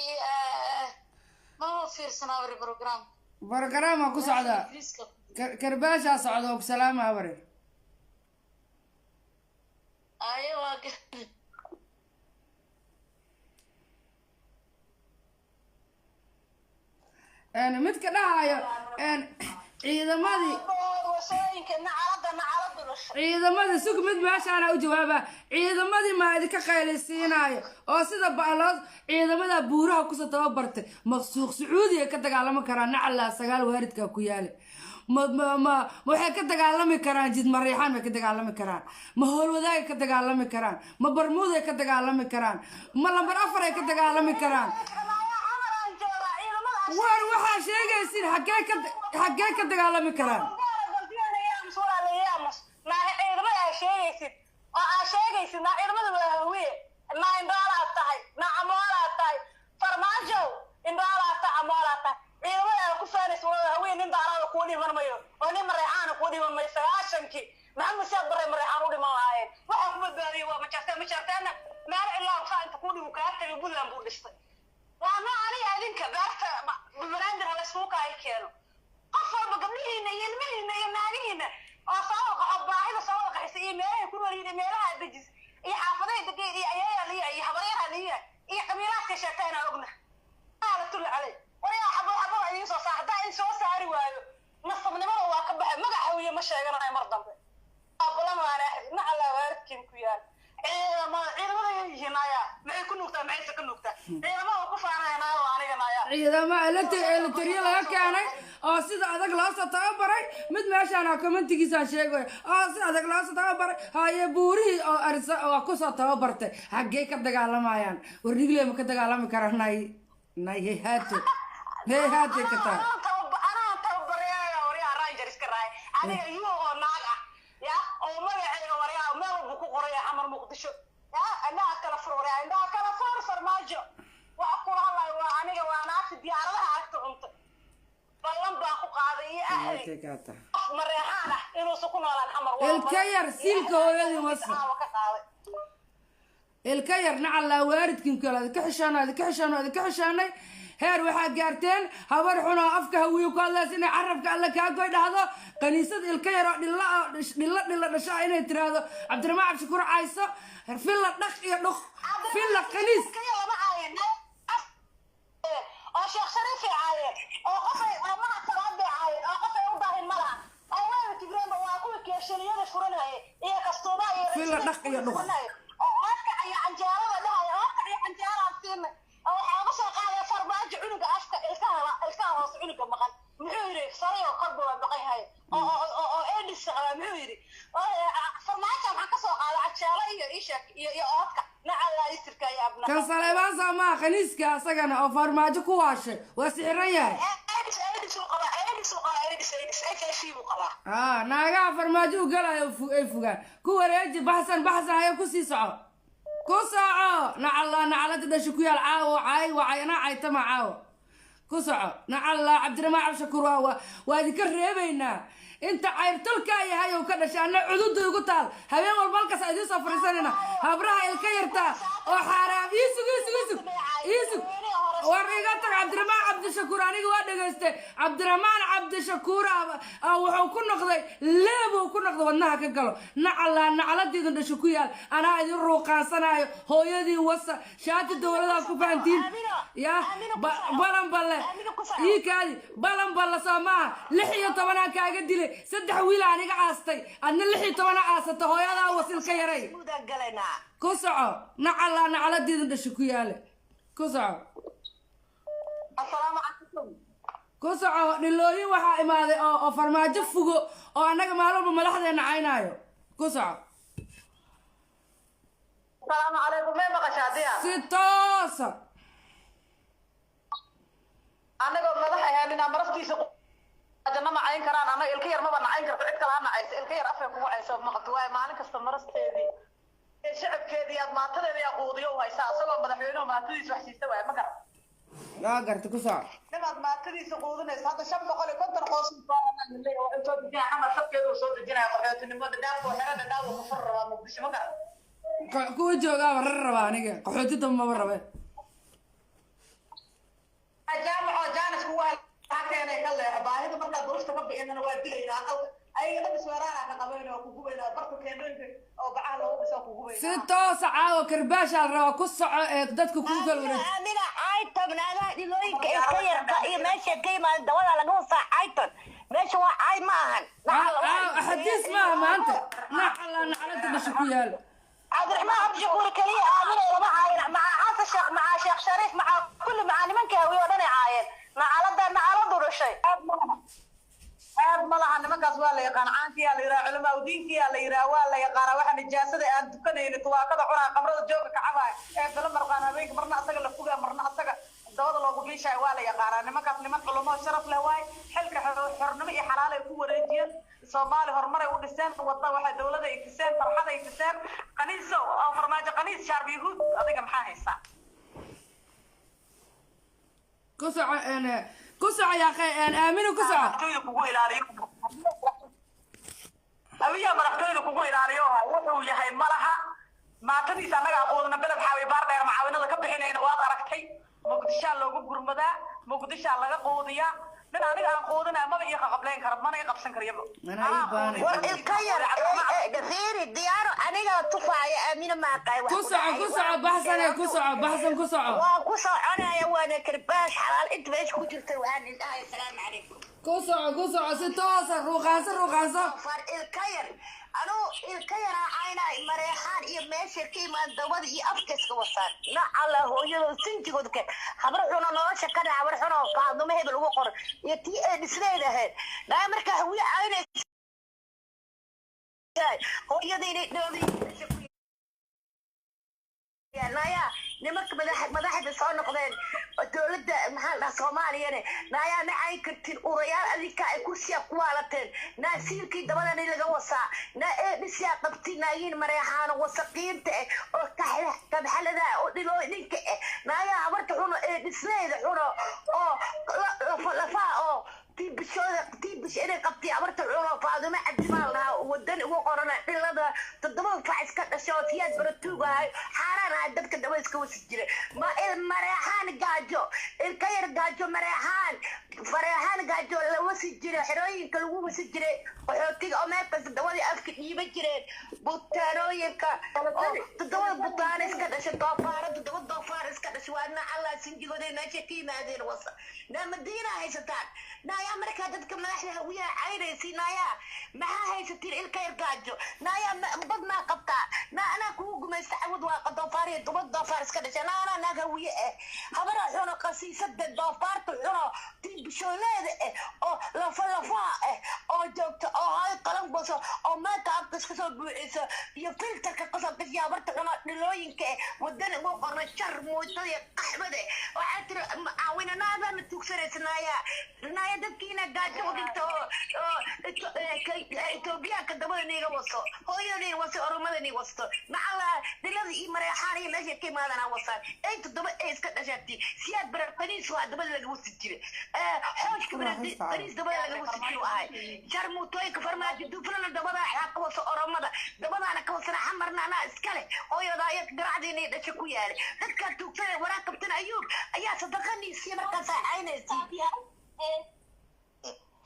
ma fiirsanaa wari program. Programaa ku socda. Ingiriiska. Karbaashaa socda og. Salaama, habareer. Aye, waa Midka dhahayo ciidamadii wasooyinka nacalada, nacaladu dhashay. Ciidamada sug, mid meeshaana u jawaaba. Ciidamadii maa idinka qaylaysiinaayo oo sida baloo ciidamada buuraha kusoo tababartay maqsuuq Sacuudiga ka dagaalami karaan? Nacalaa sagaal waaridka ku yaale. Ma waxay ka dagaalami karaan jid Mariixaan? May ka dagaalami karaan? Ma Howlwadaagay ka dagaalami karaan? Ma Barmuuday ka dagaalami karaan? Ma lambar afar ay ka dagaalami karaan? Xamaraan joogaa, ciidamada. War waxaa sheegaysin xaggee ka dagaalami karaan? Naa ciidamada aa sheegaysid oo aa sheegaysid, naa ciidamada waa Hawiye. Naa indhoolaad tahay, naa camoolaad tahay. Farmaajow, indhoolaad tahay, camoolaad tahay. Ciidamada aa ku faanaysa waa Hawiye. Nin Daaraada kuu dhiman mayo oo nin Mareexaana kuu dhiman mayo. 90-kii Maxamed Siyaad Barre Mareexaan u dhiman lahaayeen. Waxaa ku badbaadiyay waa Majarteen. Majarteenna meel ilaa saa inta kuu dhibu kaa tagay, Puntland buu dhistay. Waa noo aniga idinka beerta Banaadir hala isugu kaay keeno. Qof walba gabdhihiina iyo ilmihiina iyo naagihiina oo soo wada qaxo, baahida soo wada qaxisa, iyo meelahay ku nool yihiin iyo meelaha dejis iyo xaafadahay degeed iyo ayeeyaa liya iyo habaryaha liya iyo qabiilaadka sheegtayna ogna. Tulla caley. Waryaa, xabo xabo idiin soo saar. Haddaa in soo saari waayo, nasabnimada waa ka baxay. Magac Hawiye ma sheeganayo mar dambe. Balan, waana nacalaa waaridkiin ku yaal. Ciidamada, ciidamada yay yihiin ayaa maxay ku nuugtaa? Maxayse ka nuugtaa ciidamada ku faanaya? Naayo aniga naayaa. Ciidamo elitariya laga keenay oo sida adag loo soo tababaray. Mid meeshaan commentigiisaan sheegay oo si adag loo soo tababaray haye, buurihii oo arisa oo kusoo tababartay, xaggee ka dagaalamayaan? Warnigle ma ka dagaalami karaan? Nay nay, heyhaato heyhaatay ka tahay. Anaan tababaraya waryaa, ranger iska raay aniga yu oo naag ah ya oo magacayga waryaa meel walba ku qoraya Xamar, Muqdisho ya. Indhaha kala fur, waryaa, indhaha kala fur. Farmaajo waxa kula hadlayo waa aniga, waa naagta diyaaradaha aragta cunta. Ballan baan ku qaaday iyo ahli qof Mareexaan ah inuusan ku noolaan Xamar. Waa Ilka yar, siilka hooyadii wasa. Caawa ka qaaday. Ilka yar, nacallaa waaridkin kale, adika xishaanay, adika xishaanay, adika xishaanay. Heer waxaa gaarteen habar xun oo afka Hawiye ku hadlaysa inay carabka alle kaa goy dhahdo. Kaniisad ilka yar oo dhilla ah, dhillo dhilla dhasho ah, inay tiraahdo Cabdiraxmaan Cabdishakuur cayso. Filla dhaq iyo dhuq, filla kaniis. Kaliya lama caayeen oo Sheekh Shariif ay caayeen oo qofay oo Mahad Salaad bay caayeen oo qofay u baahin ma laha oo wayba tigreenba, waa kuwii keeshaniyada furanayay iyo kastuumaha iyo Filla dhaq iyo dhuq. Furanayay oo oodkac iyo canjeelada dhahaya, oodkac iyo canjeelaan siinay oo waxaa uga soo qaaday Farmaajo cunuga afka ilkaha hoose cunuga maqan. Muxuu yidhi? Sarayoo korba waa maqan yahay oo AIDS qabaa. Muxuu yidhi Farmaajo? Maxaa ka soo qaaday canjeelo iyo ishak iyo oodkac? Nacallaa isirka iyo abna. Kan Saleebaan soo maaha khaniiska asagana oo Farmaajo ku waashay? Waa sixiran yahay. AIDS, AIDS uu qabaa, AIDS uu qabaa, AIDS, AIDS, HIV buu qabaa. Aa, naagaha Farmaajo u galayo ay fugaan ku wareeji. Baxsan, baxsan, haya, kusii soco, ku soco. Nacallaa nacalada dhasha ku yaal. Caawo caay wacay, anaa caytama caawo. Ku soco, nacallaa Cabdiraxmaan Cabdishakuur. Waa idinka reebaynaa inta cayrtolkaa yahay oo ka dhashay. Anna cududa igu taal, habeen walba halkaas idiin soo fadhiisanayna. Habraha ilka yartaa oo xaaraam. Iisug, iisug, iisug, iisug. War iga tag Cabdiraxmaan Cabdishakuur. Aniga waa dhegaystay Cabdiraxmaan Cabdishakuur wuxuu ku noqday leebuu ku noqday, wadnaha ka galo. Nacalaa nacaladiidun dhasho ku yaal. Anaa idin ruuqaansanaayo, hooyadii wasa. Shaati dowladaa ku fahantiin ya. Balan balle ii kaadi, balan balle soo maaha. 16-aa kaaga dilay, saddex wiil aniga aastay, adna 16-a aasata. Hooyadaa wasilka yaray. Mudaan galaynaa. Ku soco, nacalaa nacaladiidun dhasho ku yaale. Ku soco. Asalaamu calaykum. Ku soco. Dhilooyin waxaa imaaday oo Farmaajo fugo oo annaga maalin walba madaxdeena caynaayo. Ku soco. Asalaamu calaykum. May maqashaa, diya? Si toosa. Anagoo madax ahaanina maraftiisa janno ma cayn karaan. Annaga ilka yar maba nacayn karto, cid kale ha nacayso. Ilka yar afka kugu cayso maqalto waayo maalin kasta marasteedii ee shacabkeedii aad maantadeeda yaa quudiyo u haysaa, asagoo madaxweynuhu maantadiisa wax siista waaya, ma garan? Waa garta, ku soco. Nimaad maantadiisa quudinaysa hadda 550 qoos soo dejinaya Xamar, sabkeeda uu soo dejinaya qaxootinimo. Dhadhaafko xero Dhadhaaf uu kufur rabaa Muqdisho, ma garan? Kuwa joogaaba rar rabaa, aniga qaxooti damba maba rabe. Jaamaco jaanis kugu hel ha keenay ka leexo baahida. Markaad duruufta ka bixinana waa dilaynaa aqalka ayaga dhan, isweeraana ka qabayna oo ku gubaynaa barta teendhooyinka oo bacaha loogu dhiso ku gubaynaa. Si toosa, caawa karbaashaa la rabaa. Ku soco ee dadka kuu kala wareeg. Amina, cayton naagaha dhilooyinka ilka yarka iyo meesha ka yimaada dabada laga wasaa. Cayton meesha waa cay ma ahan. Xadiis maaha maanta. Nacala nacalada dhasha ku yaal. Cabdiraxmaan Cabdishakuur keliya Aamina lama caayin, maca Xasan Sheekh, maca Sheekh Shariif, maca kulli, maca nimanka Hawiye oo dhan ay caayeen. Nacalada nacaladu dhashay. Aad ma laha nimankaas, waa la yaqaan. Caankiyaa la yidhaha, culamaa udiinkiyaa la yidhaha, waa la yaqaanaa. Waxa nijaasada aan tukanayni, tuwaakada cunaa, qamrada jooga kacabaya ee fila marqaan habeenka, marna asaga la fugaa, marna asaga dabada loogu biishaayo, waa la yaqaanaa nimankaas. Niman culamo sharaf leh waaye. Xilka xornimo iyo xalaal ay ku wareejiyeen. Soomaali horumaray u dhiseen, wadda waxay dowladda ay tuseen, farxad ay tuseen. Qaniiso oo Farmaajo qaniis shaarb yahuud, adiga maxaa haysaa? Ku soco, ku soco yaaqe. Aamino, ku soco. Madaxtooyda kugu ilaaliyo, Abiyaa madaxtooyda kugu ilaaliyo. Wuxuu yahay malaha maatadiisa annaga aqoodna. Beled Xaawi, Baar Dheer macaawinada ka bixinayna waad aragtay. Muqdishaa loogu gurmadaa, Muqdishaa laga quudiyaa. Nin aniga aan quudinaya maba ii qaqablayn kara, mana ii qabsan karayaba. Mana ii baanay. War ilka yar, fiiri diyaaro, aniga tufaaya Aamina ma aqaay. Ku soco, ku soco, baxsane, ku soco, baxsan, ku soco. Waa ku soconaya, waana karbaash xalaal inta meesha ku jirta. Waxaan indhahay asalaamu calaykum. Ku soco, ku soco, si toosa. Ruuqaanso, ruuqaanso. Far ilka yar, anuu ilka yaraa caynay. Mareexaan iyo meesha ka imaan dabada iyo afka iska wasaan. Nacala hooyadoo sinjigooda keen. Habar xuno nolosha ka dhaca, habar xuno Faadumo hebel ugu qoran iyo tii ee dhisneyd ahayd naa. Markaa Hawiye caynaysa, hooyada inay dhoobay meesha ku naya. Nimanka madaxda soo noqdeen dowladda, maxaa la dhahaa, Soomaaliyane, naayaa ma cayn kartin. Urayaal adinka ay kursiya ku waalateen. Naa siilkii dabadani laga wasaa, naa ee dhisyaa qabti, naayiin Mareexaano wasaqiinta eh oo Naa dadka daba iska wasi jira ma il Mareexaan gaajo, ilka yar gaajo, Mareexaan Fareexaan gaajo la wasi jira, xerooyinka lagu wasi jiray qaxootiga oo meel kasta dawadii afka dhiiban jireen, butaanooyinka oo toddobada butaan iska dhashay, doofaara toddoba doofaar iska dhashay. Waa nacalla sinjigooday meesha ka yimaadeen wasa. Naa Madiina haysataan? Naayaa, markaa dadka madaxda Hawiyaha caynaysi, naayaa, maxaa haysatiin? Ilka yar gaajo, naayaa, bad maa qabtaa? Naa anaa kugu gumaysta cawad waa doofaar iyo toba doofaar iska dhashay. Naa anaa naag Hawiye eh, habara xuno, qasiisada doofaarta xuno, bishooleeda eh oo lafa lafaha eh oo joogta oo hay qalan goso oo maanta afka iska soo buuxiso iyo filterka kasoo gashiya, habarta xuno dhilooyinka eh wadan ugu qorna jar mootada iyo qaxbada. Waxaa tiri caawinanaada ma tuugsanaysa? Naaya, naaya, dadkiina gaajo u dhigta oo Etoobiyaanka dabada niiga waso, hooyadii waso, Oromada nii wasto. Macala dhilada iyo Mareexaan iyo meesha ka imaadana wasaan ay toddoba ay iska dhashaati. Siyaad Barar qaniis waa dabada laga wasi jiray, xooshka qaniis dabada laga wasi jiray ahay, jarmuutooyinka Farmaajo Duflana dabada ka waso, Oromada dabadaana ka wasana. Xamarna anaa iskale, hooyadaa iyo garacdiina dhasha ku yaalay. Dadkaa tuugsanay waraa Kabtan Ayuub ayaa sadaqaniisiya markaasaa caynaysi.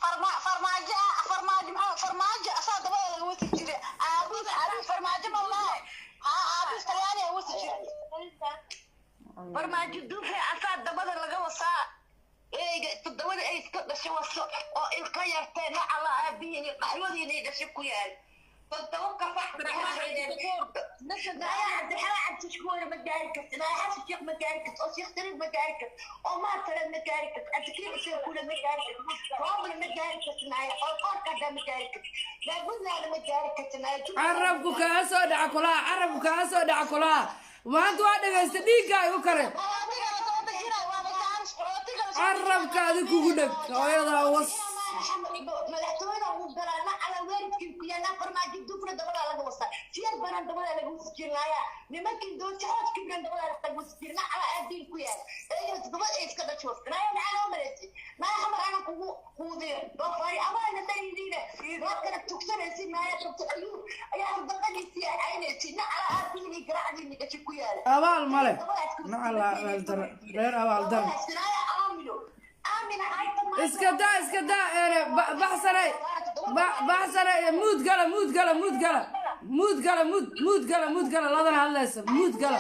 Farmaajo, Farmaajo, maxaa Farmaajo asaa dabada laga wasi jiray? Aabiis, aabiis Farmaajo ma laha, aabiis Talyaaniga wasi jiray. Farmaajo Duufe asaa dabada laga wasaa, eyga toddobada ay iska dhashay waso oo ilka yartee. Nacala aabihiin iyo qaxwadiina dhashay ku yaal toddoba kafax. Naaya Cabdixalaa Cabdishkuure ma gaari karti, naaya Xasan Sheekh ma gaari karti, oo Sheekh Shariif ma gaari karti, oo Maasare ma gaari karti, Cabdikariim Xuseen Kuule ma gaari karti, Roobna ma gaari karti, naaya Qoorqoorka haddaa ma gaari karti, naa Puntland ma gaari karti, naaya. Carabku kaa soo dhaca kulaha, carabku kaa soo dhaca kulaha. Maanta waa dhegaysta, dhiigga ay u kareen carabka adi kugu dheg, hooyadaa was. Madaxtooyada ugu galaa nacala weerarkii ku yaallaa. Farmaajo Dufna dabadaa laga wasaa, Siyaad Baran dabadaa laga wasi jirnaaya, nimankii doonta xooj kibran dabadaa laga wasi jirna cala aadiin ku yaal eeyo toddoba ay iska dhasho was. Naaya, maxaa loo maleysay? Naaya, xamar ana kugu quudiyo doofaari abaana daydiina waa kala tugsanaysi. Naaya, Kabta Ayuub ayaa sadaqadiisii caynaysi, nacala aadiini garacdiini dhasha ku yaala. Abaal male, nacala abaal dara, reer abaal dara. Iska daa, iska daa ere baxsanay, baxsanay. Muud gala, muud gala, muud gala, muud gala, muud, muud gala, muud gala. Ladana hadlaysa, muud gala,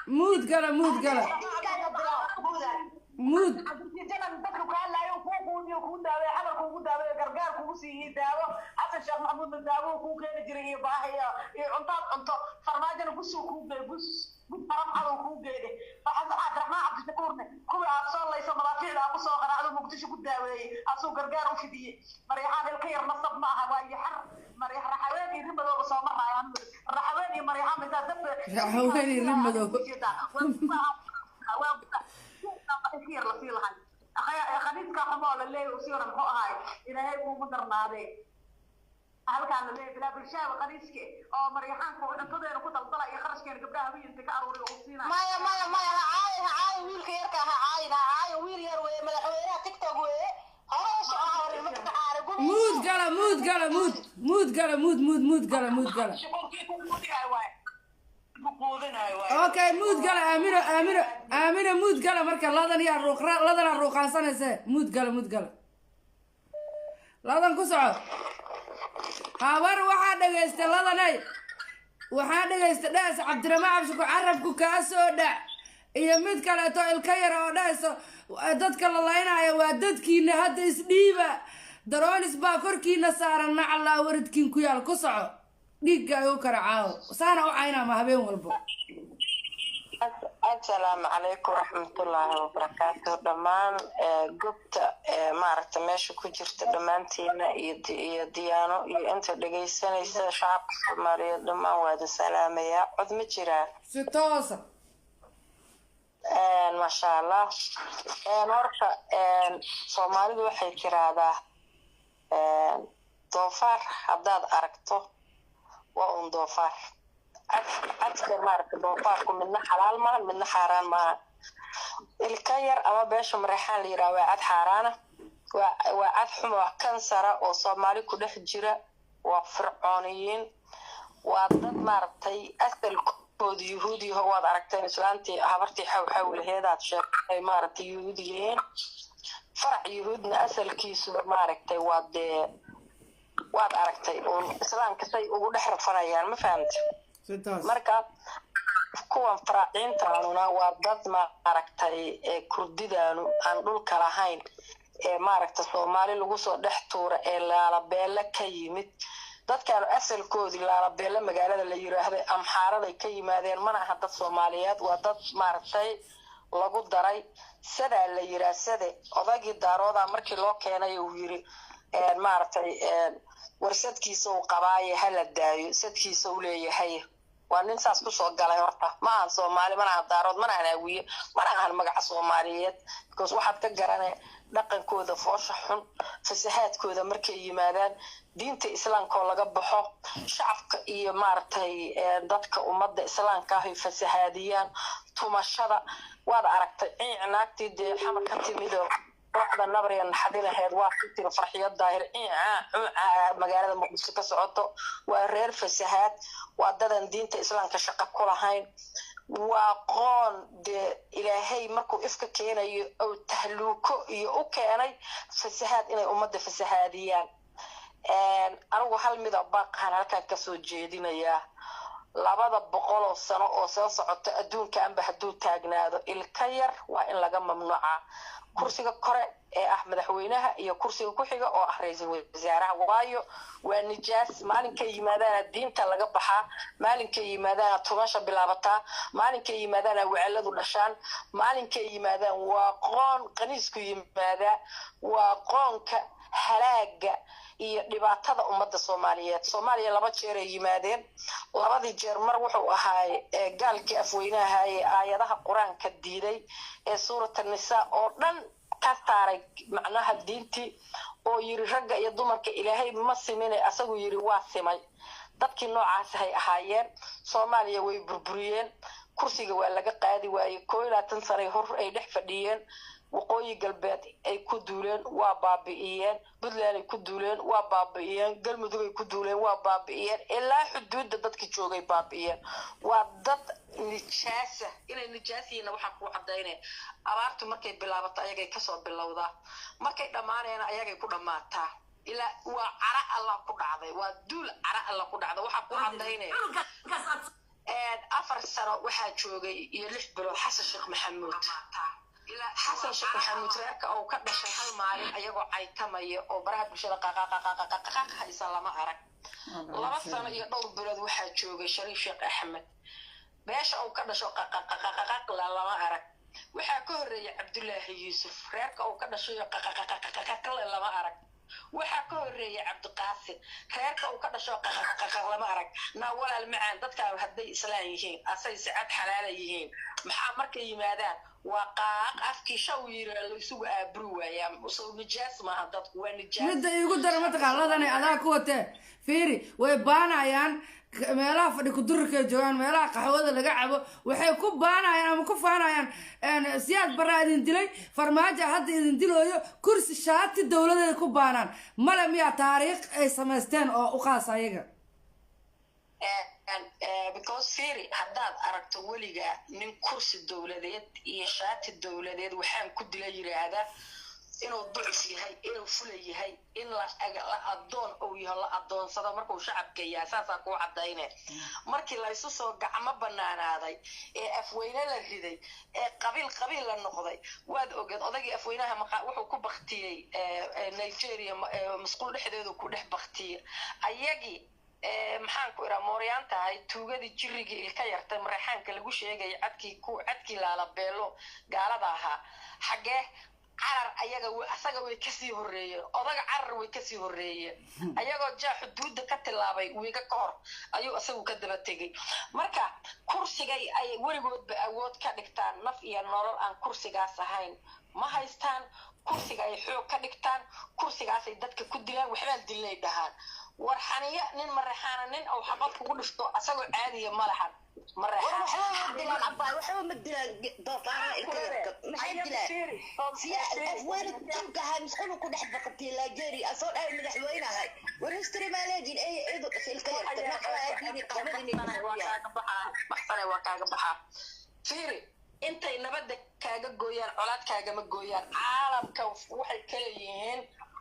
muud gala, muud gala, muud. Dadku ka hadlaayo kuu quudiyo, kuu daaweey, xamar kuugu daaweeyo, gargaar kugu siiyey daawo. Xasan Sheekh Maxamuudna daawo kuu keeni jiray iyo baahi iyo cuntaad cunto. Farmaajona busuu kuu geey, bus bus haram cadow kuu geeyde. Cabdiraxmaan Cabdishakuurne kuwii aad soo layso madaafiicda aad kusoo qaraacdo Muqdisho ku daaweeyey, asuu gargaar u fidiyey. Maryaxaan ilka yar nasab ma aha, waa yaxar Maryax Raxaween iyo Rimadooba sooma raayaan. Raxaween iyo Maryaxaan misaa dabbe? Raxaween iyo Rimadooba. Yar la sii lahay khaniiska xumo la leeyahay usii hore muxuu ahaay? Ilaahay kuuma darnaadee halkaan la leeyahay bilaa bulshaaba khaniiske oo Maryaxaanka oo cuntadeena ku daldala iyo kharashkeena gabdhaha haweenka ka aruuriyo uu siinayo. Maya, maya, maya, ha caayin, ha caayin wiilka yarka, ha caayin, ha caayin. Wiil yar weeye, madaxweynaha TikTok weeye. Hore u soco, hore ma taqaana. Muud gala, muud gala, muud, muud gala, muud, muud, muud gala, muud gala. Okay, muud gala. Aamino, Aamino, Aamino, muud gala. Marka ladan yaa ruuq, ladanaa ruuqaansanayse. Muud gala, muud gala. Ladan ku soco. Habar waxaa dhagaystay ladanay, waxaa dhagaystay dhees Cabdiraxmaan Cabshiku carabku kaa soo dhac iyo mid kaleeto ilka yar oo dhehayso dadka la laynaayo waa dadkiina, hadda isdhiiba, daroonis baa korkiina saaran, nacallaa waridkiin ku yaal. Ku soco, dhiigga igu kara caawo saana u caynaa ma habeen walbo. Asalaamu calaykum waraxmatullaahi wabarakaatu. Dhammaan gobta maaragta meesha ku jirta dhammaantiina iyo Diyaano iyo inta dhegaysanaysa, shacabka Soomaaliyeed dhammaan waa idin salaamayaa. Cod ma jiraa? Si toosa. Maasha Allah. Horta Soomaalidu waxay tiraahdaa doofaar haddaad aragto waa un doofaar. Cadka maaragta doofaarku midna xalaal maaha, midna xaaraan maaha. Ilka yar ama beesha Mareexaan la yidhaha waa cad xaaraana, waa cad xumo, kansara oo Soomaali ku dhex jira, waa fircooniyiin. Waa dad maaragtay asalkooda Yuhuudi yaho. Waad aragteen islaantii habartii xawxawlaheedaad sheegtay, maaragtay, Yuhuudi yihiin. Farac Yuhuudna asalkiisuba maaragtay waa dee waad aragtay uun islaamka say ugu dhex rafanayaan, ma fahamti? Sidaas. Marka kuwan faraaciintaanuna waa dad maaragtay ee Kurdidaanu aan dhulka lahayn ee maaragta Soomaali lagu soo dhex tuura ee Laalabeele ka yimid. Dadkaanu asalkoodii Laalabeele magaalada la yiraahdo Amxaaraday ka yimaadeen, mana aha dad Soomaaliyeed. Waa dad maaragtay lagu daray sadaa la yiraa sade. Odagii Daaroodaa markii loo keenay uu yiri maaragtay warsadkiisa uu qabaaye hala daayo, sadkiisa uu leeyahay. Waa nin saas kusoo galay. Horta ma ahan Soomaali, mana ahan Daarood, mana ahan Hawiye, mana ahan magaca Soomaaliyeed, because waxaad ka garanay dhaqankooda foosha xun, fasahaadkooda markay yimaadaan, diinta islaamka oo laga baxo, shacabka iyo maaragtay dadka ummadda islaamka ah ay fasahaadiyaan, tumashada waad aragtay. Ciic naagtii dee Xamar ka timid oo kooxda nabriga naxadinaheed waa ku tiri Farxiyo Daahir ciica cuuca magaalada Muqdisho ka socoto. Waa reer fasahaad, waa dadan diinta islaamka shaqo ku lahayn. Waa qoon dee Ilaahay markuu ifka keenayo oo tahluuko iyo u keenay fasahaad inay ummadda fasahaadiyaan. Anigu hal mida baaqahan halkaan kasoo jeedinayaa: 200 oo sano oo soo socota adduunkaanba hadduu taagnaado, ilka yar waa in laga mamnuucaa kursiga kore ee ah madaxweynaha iyo kursiga ku xiga oo ah ra-iisul wasaaraha, waayo waa nijaas. Maalinkay yimaadaana diinta laga baxaa, maalinkay yimaadaana tumasha bilaabataa, maalinkay yimaadaana weceladu dhashaan, maalinkay yimaadaan waa qoon qaniisku yimaadaa, waa qoonka halaaga iyo dhibaatada ummadda Soomaaliyeed. Soomaaliya laba jeer ay yimaadeen. Labadii jeer mar wuxuu ahaay gaalkii afweynaha ee aayadaha Qur-aanka diiday ee Suurat Nisaa oo dhan ka saaray macnaha diintii, oo yiri ragga iyo dumarka Ilaahay ma simine, asagu yiri waa simay. Dadkii noocaas hay ahaayeen. Soomaaliya way burburiyeen, kursiga waa laga qaadi waayey. 21 sanay hor ay dhex fadhiyeen. Waqooyi Galbeed ay ku duuleen, waa baabi'iyeen. Puntland ay ku duuleen, waa baabi'iyeen. Galmudug ay ku duuleen, waa baabi'iyeen. Ilaa xuduudda dadki joogay baabi'iyeen. Waa dad nijaasa. Inay nijaas yihiinna waxaa kuu cadaynaya abaartu markay bilaabato ayagay kasoo bilowdaa, markay dhammaanayana ayagay ku dhammaataa. Ilaa waa cara Allah ku dhacday, waa duul cara Allah ku dhacday. Waxaa kuu cadaynaya 4 sano waxaa joogay iyo 6 bilood Xasan Sheekh Maxamuud. Xasan Sheekh Maxamuud reerka uu ka dhashay hal maalin ayagoo caytamaya oo baraha bulshada qaqaqaqaqaqaq haysa lama arag. 2 sano iyo dhowr bilood waxaa joogay Shariif Sheekh Axmed, beesha uu ka dhasho qaqaqaqaqaqla lama arag. Waxaa ka horreeyay Cabdulaahi Yuusuf, reerka uu ka dhashayo qaqaqaqaqaqle lama arag. Waxaa ka horreeyay Cabdiqaasim, reerka uu ka dhasho qaqaqaqaq lama arag. Naa walaal macaan, dadkaan hadday islaan yihiin, asay sicad xalaala yihiin, maxaa markay yimaadaan waa qaaq afkii shaw yiri la isugu aaburi waayaa? Soo nijaas maaha dadku? Waa nijaas. Midda iigu dara mataqaan ladani adaa ku watee, fiiri, way baanayaan meelaha fadhi kudurarkay joogaan, meelaha qaxwada laga cabo, waxay ku baanayaan ama ku faanayaan Siyaad Baraa idin dilay, Farmaajo hadda idin dilooyo, kursi shaati dowladeeda ku baanaan. Male miyaa taariikh ay samaysteen oo u qaas ayaga? Because fiiri, haddaad aragto weligaa nin kursi dowladeed iyo shaati dowladeed waxaan ku dila yiraahdaa, inuu ducuf yahay, inuu fula yahay, in la adoon uu yaho, la adoonsado markuu shacabka yahay, saasaa kuu cadayne. Markii la isu soo gacmo banaanaaday ee afweyne la riday ee qabiil qabiil la noqday, waad ogeed odaygii afweynaha wuxuu ku baktiyey Nigeria, masquul dhexdeedu ku dhex baktiyey. Ayagii maxaan ku iraa, mooryaan tahay, tuugadii jirigii ilka yartay, Mareexaanka lagu sheegaya, cadkii ku cadkii Laalabeelo gaalada ahaa, xaggee carar ayaga asaga way kasii horreeyeen. Odaga carar way kasii horreeyeen, ayagoo jaa xuduudda ka tilaabay wiiga ka hor ayuu isagu ka daba tegey. Marka kursigay ay weligoodba awood ka dhigtaan, naf iyo nolol aan kursigaas ahayn ma haystaan. Kursiga ay xoog ka dhigtaan, kursigaasay dadka ku dilaan, waxbaan dilnay dhahaan. War xaniya nin Mareexaana nin uu xabad kugu dhifto asagoo caadiya ma lahan. War waxba ma dilaan, abbaay, waxba ma dilaan. Doofaarada ilka yarka maxay dilaan? Siya Afweyne tunkahay musqulu ku dhex baqatay Nigeria asoo dhahay madaxweynahay. War history maa leediin? Ey eedu dhashay ilka yarka naclaadiini qaxmadini. Waa kaaga baxaa, baxsane, waa kaaga baxaa. Fiiri, intay nabadda kaaga gooyaan colaad kaagama gooyaan. Caalamka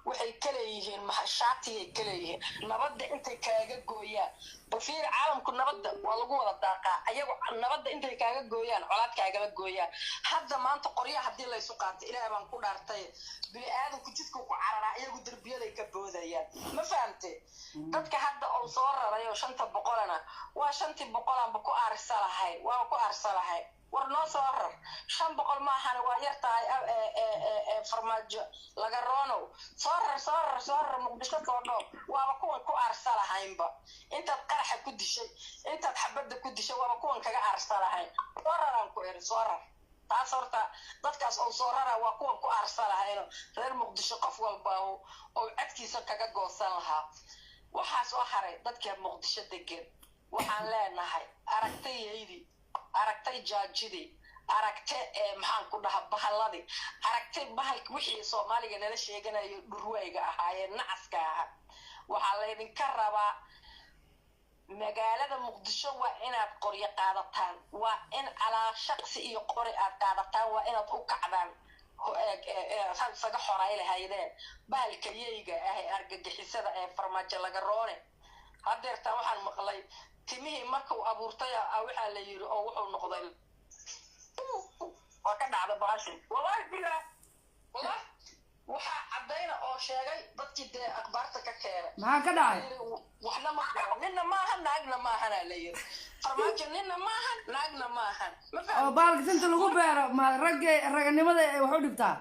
waxay kaleeyihiin shaatiyay kaleeyihiin nabadda intay kaaga gooyaan. Bal fiiri, caalamku nabadda waa lagu wada daaqaa. Ayagu nabadda intay kaaga gooyaan colaad kaagama gooyaan. Hadda maanta qoryaha haddii laysu qaato, Ilaah baan ku dhaartay, bini aadamku jidku ku cararaa, iyagu derbiyaday ka boodayaan. Ma fahamte? Dadka hadda uu soo raray oo shanta boqolana waa shantii boqolanba ku aarsa lahayn, waa ku aarsa lahayn. War noo soo rar, 500 maahane, waa yar tahay. Farmaajo laga roonow, soo rar, soo rar, soo rar, Muqdisho soo dhoob. Waaba kuwan ku aarsa lahaynba intaad qaraxa ku dishay, intaad xabadda ku dishay, waaba kuwan kaga aarsa lahayn. Soo raraan ku eri, soo rar. Taas horta dadkaas oo soo rara waa kuwan ku aarsa lahayno. Reer Muqdisho qof walba oo codkiisa kaga goosan lahaa. Waxaa soo haray dadka Muqdisho degan. Waxaan leenahay, aragtayaydii aragtay, jaajidii aragte, ee maxaan ku dhaha, bahalladii aragtay, bahalka wixii Soomaaliga nala sheeganayo dhurwayga ahaayeen, nacaska ahaa. Waxaa laydinka rabaa magaalada Muqdisho waa inaad qoryo qaadataan, waa in calaa shaqsi iyo qori aad qaadataan, waa inaad u kacdaan saad isaga xoray lahaydeen bahalka yeyga ah ee argagixisada ee Farmaajo laga roone. Haddeertaan waxaan maqlay timihii markuu abuurtay waxaa la yiri oo wuxuu noqday, waa ka dhacda bahashi. Wallahi billah, wallahi waxaa caddayna oo sheegay dadkii dee akhbaarta ka keenay. Maxaa ka dhacay? Waxna ma ninna maahan, naagna maahanaa la yiri. Farmaajo ninna maahan, naagna maahan. Ma oo fahamtay? Baalka tinta lagu beero ma ragga raganimada ay wax u dhibtaa?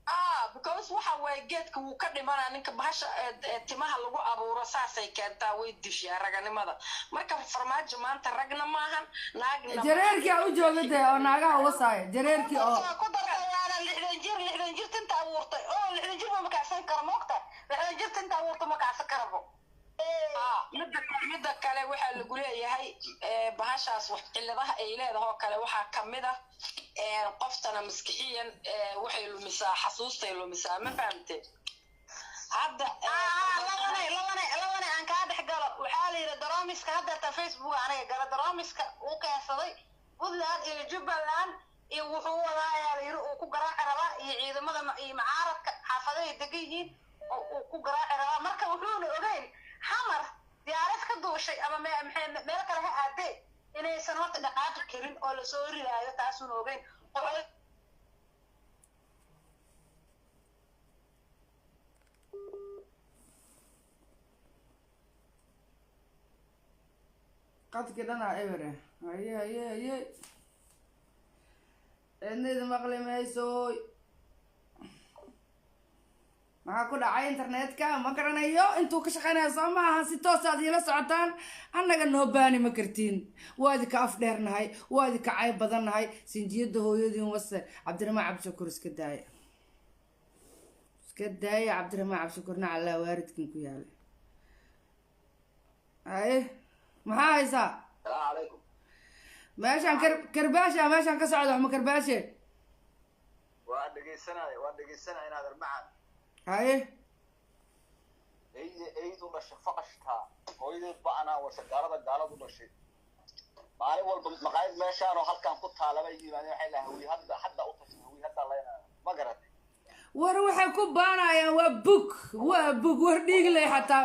Ah, because waxa waaye geedka wuu ka dhimanaa ninka bahasha ee timaha lagu abuuro, saasay keentaa, way dishaa raganimada. Marka Farmaajo maanta ragna maahan, naagna. Jareerkii aa u jooga dee oo naagaha uga saaya, jareerkii oo ku dartay waana 60 jir, 60 jir tinta abuurtay oo 60 jir ma makacsan karo. Moogta, 60 jir tinta abuurtay ma kacsan karabo. Ah, midda kale waxaa lagu leeyahay bahashaas wax cilladaha ay leedahay oo kale waxaa kamid ah qoftana maskixiyan waxay lumisaa, xasuustay lumisaa. Ma fahamte hadda? Labane, labane, labane, aan kaa dhex galo. Waxaa la yidhi daroomiska haddeerta Facebook aniga gala, daroomiska uu keensaday Puntland iyo Jubbaland iyo wuxuu wadaa ayaa la yidhi uu ku garaaci rabaa iyo ciidamada iyo mucaaradka xaafadahay degan yihiin oo uu ku garaaci rabaa. Marka wuxuuna ogeyn Xamar diyaarad ka duushay ama meel kale ha aadee inaysan horta dhaqaaqi karin oo lasoo ridaayo, taasuuna ogeyn. Qadkii dhanaa eber eh. Haye haye haye, cidnida maqli mayso. Maxaa ku dhacay internetka? Ma garanayo intuu ka shaqeynaya. Soo maaha si toos aad iila socotaan? Annaga noo baani ma kartiin. Waa idinka af dheernahay, waa idinka cayb badannahay. Sinjiyada hooyadiin wase. Cabdiraxmaan Cabdishakuur iska daaya, iska daaya. Cabdiraxmaan Cabdishakuur nacalaa waaridkan ku yaala. Haye, maxaa haysaa? Salaamu calaykum. Meeshaan karbaasha meeshaan ka socda, wax ma karbaashe? Waa dhegaysanaya, waa dhegaysanaya inaad armacan. Haye. Eyda eydu dhashay faqashtaa hooyadeed ba anaa wasa gaalada gaaladu dhashay. Maalin walba maqaayad meeshaan oo halkaan ku taala bay yimaadeen, waxay lahaa Hawiye hadda hadda u tashay, Hawiye hadda laynaa. Ma garatay? War waxay ku baanayaan waa bug, waa bug. War dhiigley xataa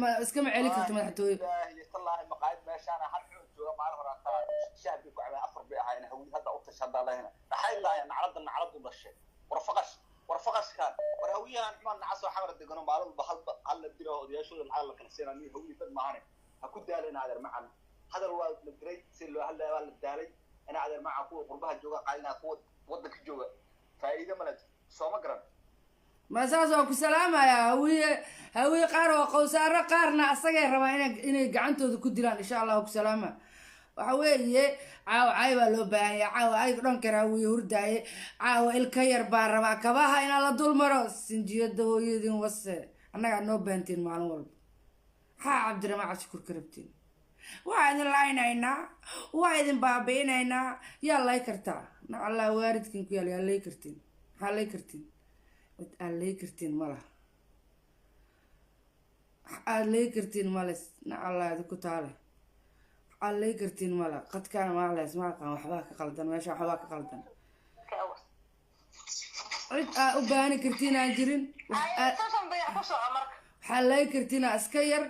ma iskama celi karto madaxtooye. Ilaahi tallaahi, maqaayad meeshaan hal xun jooga maalin hore taa shaah bay ku cabeen, afar bay ahaayeen. Hawiye hadda u tashay, hadda layna maxay lahaayeen? Nacladda nacladu dhashay. War faqash, war faqashkaan, war Hawiyahan xumaan nacasoo Xamar degano. Maalin walba halba hal la diro, odayaashooda lacag la kala siinaa. Nin Hawiye dad maahane ha ku daala in adeer macan. Hadal waa la diray, si loo hadlaya waa la daalay in adeer macan. Kuwa qurbaha jooga qaalinaa, kuwa wadanka jooga faa'iido male. Sooma garan? Ma saas waa ku salaamayaa. Hawiye, Hawiye qaar waa qowsaaro, qaarna asagay rabaan inay gacantooda ku dilaan. Insha Allah ku salaama. Waxa weeye caawa caay baa loo baahanya. Caawa ay dhan kara Hawiye hurdaaye. Caawa ilka yar baa rabaa kabaha inaa la dul maro. Sinjiyada hooyadin wase. Annagaa noo baantiin maalin walba. Maxaa Cabdiraxmaan Cabdishakuur ka rabtiin? Waa idin laynaynaa, waa idin baabi'inaynaa. Yaa lay kartaa? Nacallaa waaridkin ku yaal. Yaa lay kartiin? Maxaa lay kartiin? Cid aad lay kartiin ma laha. Wax aad lay kartiin males. Nacallaa idinku taale. Wax aad lay kartiin male. Qadkaan maales maaqan, waxbaa ka qaldan meesha, waxbaa ka qaldan. Cid aad u baani kartiin aan jirin. Wax aad Susan Dayax, ku soco marka. Waxaa lay kartiin iska yar.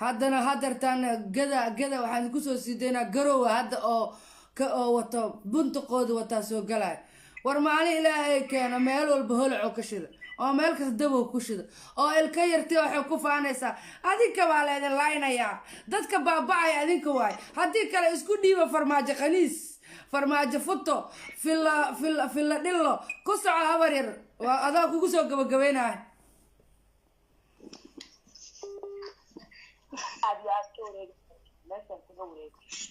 Haddana hadartaan gada gada waxaan kusoo sii daynaa Garowa hadda oo ka oo wato buntuqooda wataa soo galaya. War maalin Ilaahay keeno, meel walba holaco ka shida oo meel kasta dabow ku shida oo ilka yarti waxay ku faanaysaa. Adinka baa laydin laynayaa, dadka baaba'aya adinka waay. Haddii kale isku dhiiba Farmaajo khaniis, Farmaajo futo, filla filla filla dhillo. Ku soco, habar yar, waa adaa kugu soo gabagabeynaya. Aad iyo aad ka wareeg meeshaan, kaga wareeg.